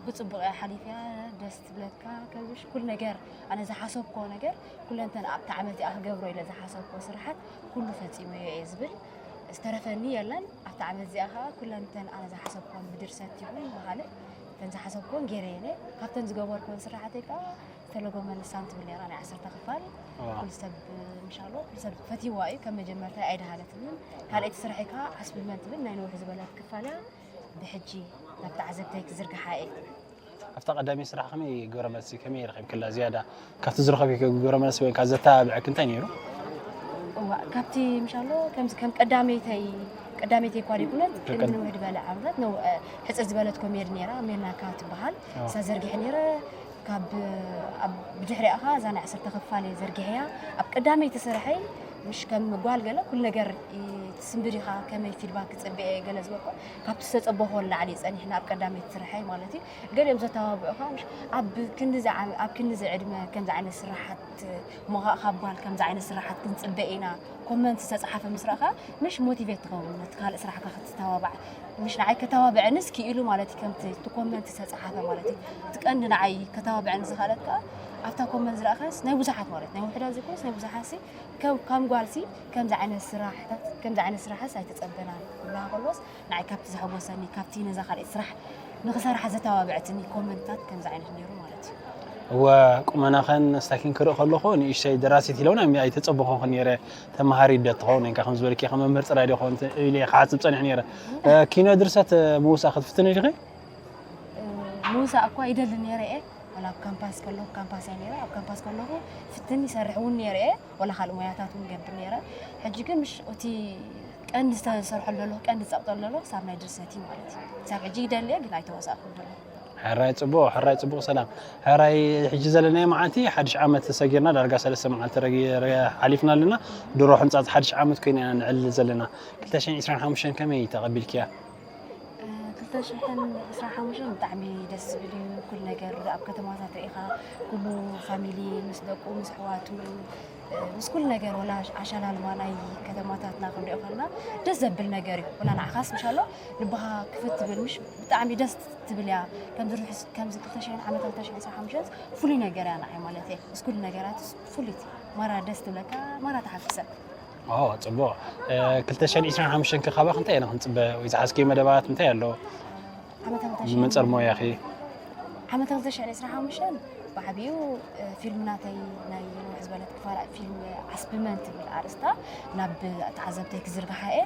ብጽቡቕ እያ ሓሊፍያ፣ ደስ ትብለካ። ከብሽ ኩሉ ነገር ኣነ ዝሓሰብክዎ ነገር ኩለንተን ኣብቲ ዓመት እዚኣ ክገብሮ ኢለ ዝሓሰብክዎ ስራሓት ኩሉ ፈጺመዮ እየ ዝብል ዝተረፈኒ የለን። ኣብቲ ዓመት እዚኣ ኸኣ ኩለንተን ኣነ ዝሓሰብክዎን ብድርሰት ይኹን ብኻልእ እተን ዝሓሰብክዎን ገይረየን እየ። ካብተን ዝገበርክወን ስራሓተይ ከኣ ዝተለጎመ ልሳን ትብል ነይራ ናይ ዓሰርተ ክፋል። ዋው። ኩሉ ሰብ፣ ምሻሎ፣ ኩሉ ሰብ ፈትይዋ እዩ። ከም መጀመርታ ኣይደሃለትንን። ካልኣይቲ ስራሐይ ከኣ ዓስቢ መን ትብል ናይ ንውሕ ዝበለት ክፋል እያ። ብሕጂ ናብ ተዓዘብተይ ክዝርግሓ እየ። ኣብታ ቀዳመይቲ ስራሕ ከመይ ግብረ መልሲ ከመይ ረኺብክላ ዝያዳ ካብቲ ዝረኸብክዮ ግብረ መልሲ ወይ ካብ ዘተባብዐክ እንታይ ነይሩ? እዋ ካብቲ ምሻሎ ከምዚ ከም ቀዳመይተይ ቀዳመይተይ እኳ ዘይኮነት ቅድሚ ንውሕ ዝበለ ዓመታት ነው ሕፅር ዝበለት ኮሜዲ ነይራ ሜናካ ትበሃል እሳ ዘርጊሐ ነይረ ካብ ኣብ ብድሕሪኣ ኸዓ እዛ ናይ ዓሰርተ ክፋል እየ ዘርጊሐያ ኣብ ቀዳመይቲ ስርሐይ ምሽ ከም ጓል ገለ ኩሉ ነገር ትስንብድ ኢኻ ከመይ ፊድባክ ክፅበየ ገለ ዝበልኮ ካብቲ ዝተፀበኾ ንላዕሊ ፀኒሕና ኣብ ቀዳመይቲ ስርሐይ ማለት እዩ ገሊኦም ዘተባብዑኻ ምሽ ኣብ ክንዲ ዝዓ- ኣብ ክንዲ ዝዕድመ ከምዚ ዓይነት ስራሓት ሞኻእ ካብ ጓል ከምዚ ዓይነት ስራሓት ክንፅበ ኢና ኮመንት ዝተፅሓፈ ምስ ረእኻ ምሽ ሞቲቬት ትኸውን ነቲ ካልእ ስራሕካ ክትተባባዕ ምሽ ንዓይ ከተባብዐንስ ክኢሉ ማለት እዩ ከምቲ እቲ ኮመንት ዝተፅሓፈ ማለት እዩ እቲ ቀንዲ ንዓይ ከተባብዐኒ ዝኽኣለት ከዓ ኣብታ ኮመንት ዝረእኻስ ናይ ብዙሓት ማለት ናይ ውሕዳት ዘይኮነስ ናይ ብዙሓት ሲ ከም ከም ጓልሲ ከምዚ ዓይነት ስራሕታት ከምዚ ዓይነት ስራሕስ ኣይተፀበናን ክብልሃ ከሎስ ንዓይ ካብቲ ዘሐጎሰኒ ካብቲ ነዛ ካልኣይቲ ስራሕ ንኽሰርሓ ዘተባብዐትኒ ኮመንትታት ከምዚ ዓይነት ነይሩ ማለት እዩ። እወ ቁመናኸን ስታኪን ክርኢ ከለኹ ንእሽተይ ደራሲት ኢለውን ኣይተፀበኹኽን ነይረ። ተምሃሪት ዶ ትኸውን እንካ ከም ዝበልኪ ከም መምህር ጥራይ ዶ ይኸውን ኢለ ክሓስብ ፀኒሐ ነይረ። ኪኖ ድርሰት ምውሳእ ክትፍትኒ ዲኺ? ምውሳእ እኳ ይደሊ ነይረ እየ ዋላ ኣብ ካምፓስ ከለኹ ካምፓስ እየ ነይረ ኣብ ካምፓስ ከለኹ ፍትን ይሰርሕ እውን ነይረ እየ ዋላ ካልእ ሞያታት እውን ገብር ነይረ ሕጂ ግን ምሽ እቲ ቀንዲ ዝተሰርሐሉ ዘለኹ ቀንዲ ዝፀቕጠሉ ዘለኹ ክሳብ ናይ ድርሰት እዩ ማለት እዩ ክሳብ ሕጂ ይደሊ እየ ግን ኣይተዋሳእኩን ዘለኹ ሕራይ ፅቡቕ ሕራይ ፅቡቕ ሰላም ሕራይ ሕጂ ዘለናዮ መዓልቲ ሓድሽ ዓመት ተሰጊርና ዳርጋ ሰለስተ መዓልቲ ረጊ- ረ- ሓሊፍና ኣለና ድሮ ሕንፃፅ ሓድሽ ዓመት ኮይና ኢና ንዕልል ዘለና ክልተ ሽሕን ዕስራን ሓሙሽተን ከመይ ተቐቢልክያ? ክልተ ሽሕን ዕስራን ሓሙሽተን ብጣዕሚ ደስ ዝብል እዩ ኩሉ ነገር ኣብ ከተማታት ርኢኻ ኩሉ ፋሚሊ ምስ ደቁ ምስ ኣሕዋቱ ምስ ኩሉ ነገር ወላ ኣሻላልማ ናይ ከተማታትና ክንሪኦ ከለና ደስ ዘብል ነገር እዩ ወላ ንዓኻስ ምሻሎ ልብኻ ክፍት ትብል ምሽ ብጣዕሚ ደስ ትብል እያ ከምዚ ርሑስ ከምዚ ክልተ ሽሕን ዓመት ክልተ ሽሕን ዕስራን ሓሙሽተን ፍሉይ ነገር እያ ንዓይ ማለት እየ ምስ ኩሉ ነገራትስ ፍሉይቲ ማራ ደስ ትብለካ ማራ ተሓፊሰ ኦ ጽቡቕ ክልተ ሽሕን ዕስራን ሓሙሽተን ከ ካባኺ እንታይ ኢና ክንጽበ ወይ ዝሓዝክዮ መደባት እንታይ ኣሎ? ዓመተ ክልተ ንመንጸር ሞያኺ ዓመተ ክልተ ሽሕን ዕስራን ሓሙሽተን ብዓቢኡ ፊልም ናተይ ናይ ነውሕ ዝበለት ክፋል ፊልም ዓስቢ መን ትብል ኣርእስታ ናብ ተዓዘብተይ ክዝርግሓ እየ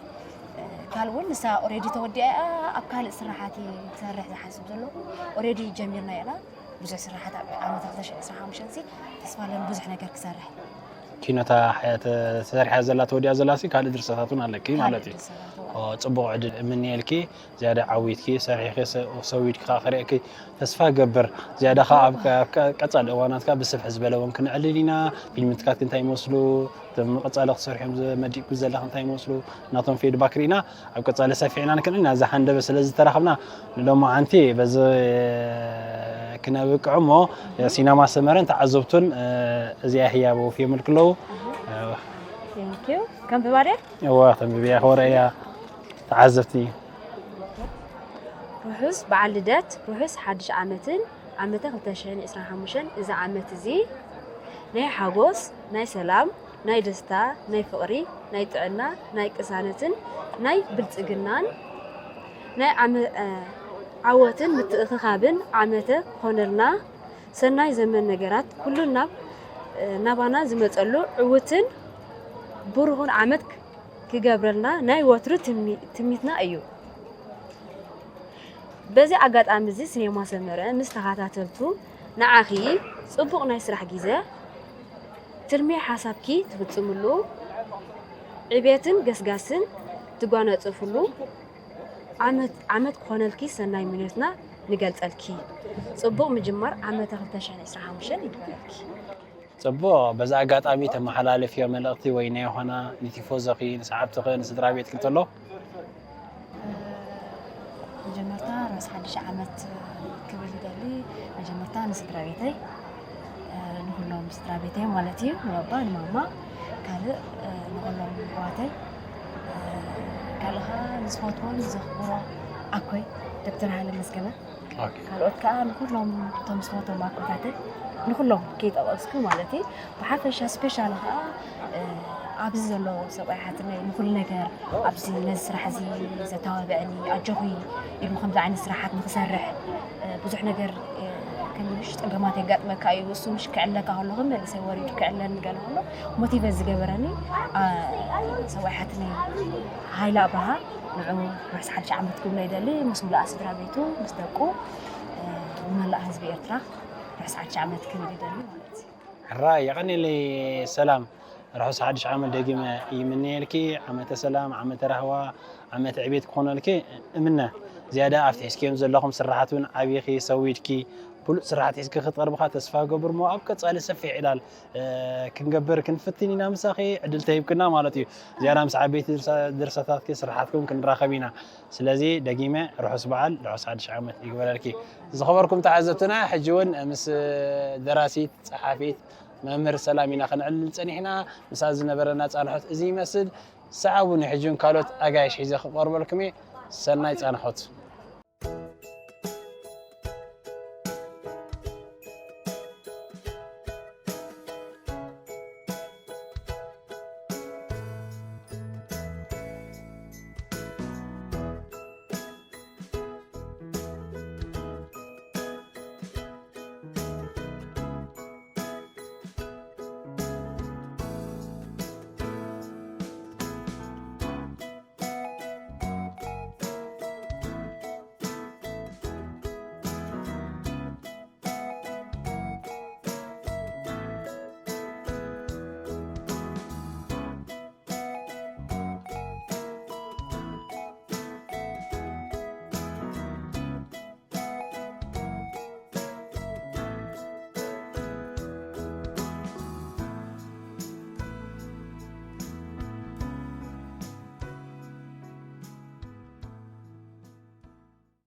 ካልእ እውን ንሳ ኦሬዲ ተወዲኣ እያ ኣብ ካልእ ስራሓት እየ ክሰርሕ ዝሓስብ ዘለኹ ኦሬዲ ጀሚርና ኢና ብዙሕ ስራሓት ኣብ ዓመት ክልተ ሽሕን ዕስራን ሓሙሽተን ሲ ተስፋ ኣለኒ ብዙሕ ነገር ክሰርሕ። ኪኖታ ተሰሪሓ ዘላ ተወዲኣ ዘላ ሲ ካልእ ድርሰታት እውን ኣለኪ ማለት እዩ። ጽቡቕ ዕድል እምንየልኪ። ዝያዳ ዓዊትኪ ሰሪሕኺ ሰዊድኪ ከዓ ክርእየኪ ተስፋ እገብር። ዝያዳ ከዓ ኣብ ቀፃሊ እዋናት ከዓ ብስፍሕ ዝበለ እውን ክንዕልል ኢና። ፊልምትካት እንታይ ይመስሉ? እቶም ንቐፃሊ ክትሰርሕዮም መዲብኪ ዘለኺ እንታይ ይመስሉ? ናቶም ፊድባክ ርኢና ኣብ ቀፃሊ ሰፊሕና ንክንዕል ኢና። እዚ ሃንደበት ስለ ዝተራኸብና ንሎማዓንቲ በዚ ክነብቅዕ እሞ ሲነማ ሰመረን ተዓዘብቱን እዚኣ ህያብ ወፍዮምልኪ ኣለዉ። ከንብባ ድየ? እወ ከንብብያ ክወረ እያ ተዓዘብቲ። ርሑስ በዓል ልደት ርሑስ ሓድሽ ዓመትን ዓመተ ክልተ ሽሕን ዕስራን ሓሙሽተን እዚ ዓመት እዚ ናይ ሓጎስ ናይ ሰላም ናይ ደስታ ናይ ፍቕሪ ናይ ጥዕና ናይ ቅሳነትን ናይ ብልፅግናን ናይ ዓወትን ምትእኽኻብን ዓመተ ክኾነልና ሰናይ ዘመን ነገራት ኩሉ ናብ ናባና ዝመፀሉ ዕውትን ብሩኽን ዓመት ክገብረልና ናይ ወትሩ ትምኒትና እዩ። በዚ ኣጋጣሚ እዚ ሲኔማ ሰመረ ምስ ተኻታተልቱ ንዓኺ ፅቡቕ ናይ ስራሕ ጊዘ ትልሚ ሓሳብኪ ትፍፅምሉ ዕቤትን ገስጋስን ትጓነፅፍሉ ዓመት ክኾነልኪ ሰናይ ምንዮትና ንገልፀልኪ። ፅቡቕ ምጅማር ዓመተ ክልተ ሽሕን ዕስራን ሓሙሽተን ይግበረልኪ። ጽቡቕ፣ በዚ ኣጋጣሚ ተመሓላልፍዮ መልእኽቲ ወይ ናይ ዮሃና ንቲፎዞኺ፣ ንሰዓብትኺ፣ ንስድራ ቤትኪ እንተሎ? መጀመርታ ራስ ሓድሽ ዓመት ክብል ይደሊ። መጀመርታ ንስድራ ቤተይ ንኩሎም ስድራ ቤተይ ማለት እዩ ንባባ ንማማ ካልእ ንኩሎም ኣሕዋተይ ካልእ ከዓ ንዝፈትዎን ዘኽብሮ ኣኮይ ዶክተር ሃይለ መዝገበ ካልኦት ከዓ ንኩሎም እቶም ዝፈትዎም ኣኮታተይ ንኩሎም ከይጠቐስኩ ማለት እዩ ብሓፈሻ ስፔሻሊ ከዓ ኣብዚ ዘሎ ሰብኣይ ሓትነይ ንኩሉ ነገር ኣብዚ ነዚ ስራሕ እዚ ዘተባብዐኒ ኣጆኺ ኢሉ ከምዚ ዓይነት ስራሓት ንክሰርሕ ብዙሕ ነገር ከምሽ ፀገማት የጋጥመካ እዩ እሱ ምሽ ክዕለካ ከሎ ከም መንእሰይ ወሪዱ ክዕለኒ ገለ ከሎ ሞቲቨት ዝገበረኒ ሰብኣይ ሓትነይ ሃይለ ኣብርሃ ንዑ ርሑስ ሓድሽ ዓመት ክብሎ ይደሊ ምስ ሙሉኣ ስድራ ቤቱ ምስ ደቁ ንመላእ ህዝቢ ኤርትራ ርሑስ ሓድሽ ዓመት ክብል ይደሊ ማለት እዩ። ሕራይ የቐኒለይ ሰላም። ርሑስ ሓድሽ ዓመት ደጊመ ይምነየልኪ። ዓመተ ሰላም፣ ዓመተ ራህዋ፣ ዓመተ ዕቤት ክኾነልኪ እምነ። ዝያዳ ኣብቲ ሒዝክዮም ዘለኹም ስራሓት እውን ዓብይኺ ሰዊድኪ ብሉፅ ስራሓት ሒዝኪ ክትቐርብኻ ተስፋ ገብር እሞ ኣብ ቀፃሊ ሰፊሕ ዕላል ክንገብር ክንፍትን ኢና ምሳኺ ዕድል ተሂብክና ማለት እዩ። ዝያዳ ምስ ዓበይቲ ድርሰታትኪ ስራሓትኩም ክንራኸብ ኢና። ስለዚ ደጊመ ርሑስ በዓል ርሑስ ሓድሽ ዓመት ይግበረልኪ። ዝኸበርኩም ተዓዘብትና ሕጂ እውን ምስ ደራሲት ጸሓፊት መምህር ሰላም ኢና ከነዕልል ጸኒሕና። ምሳ ዝነበረና ጻንሖት እዚ ይመስል። ሰዓቡኒ ሕጂ እውን ካልኦት ኣጋይሽ ሒዘ ክቐርበልኩም እየ። ሰናይ ጻንሖት።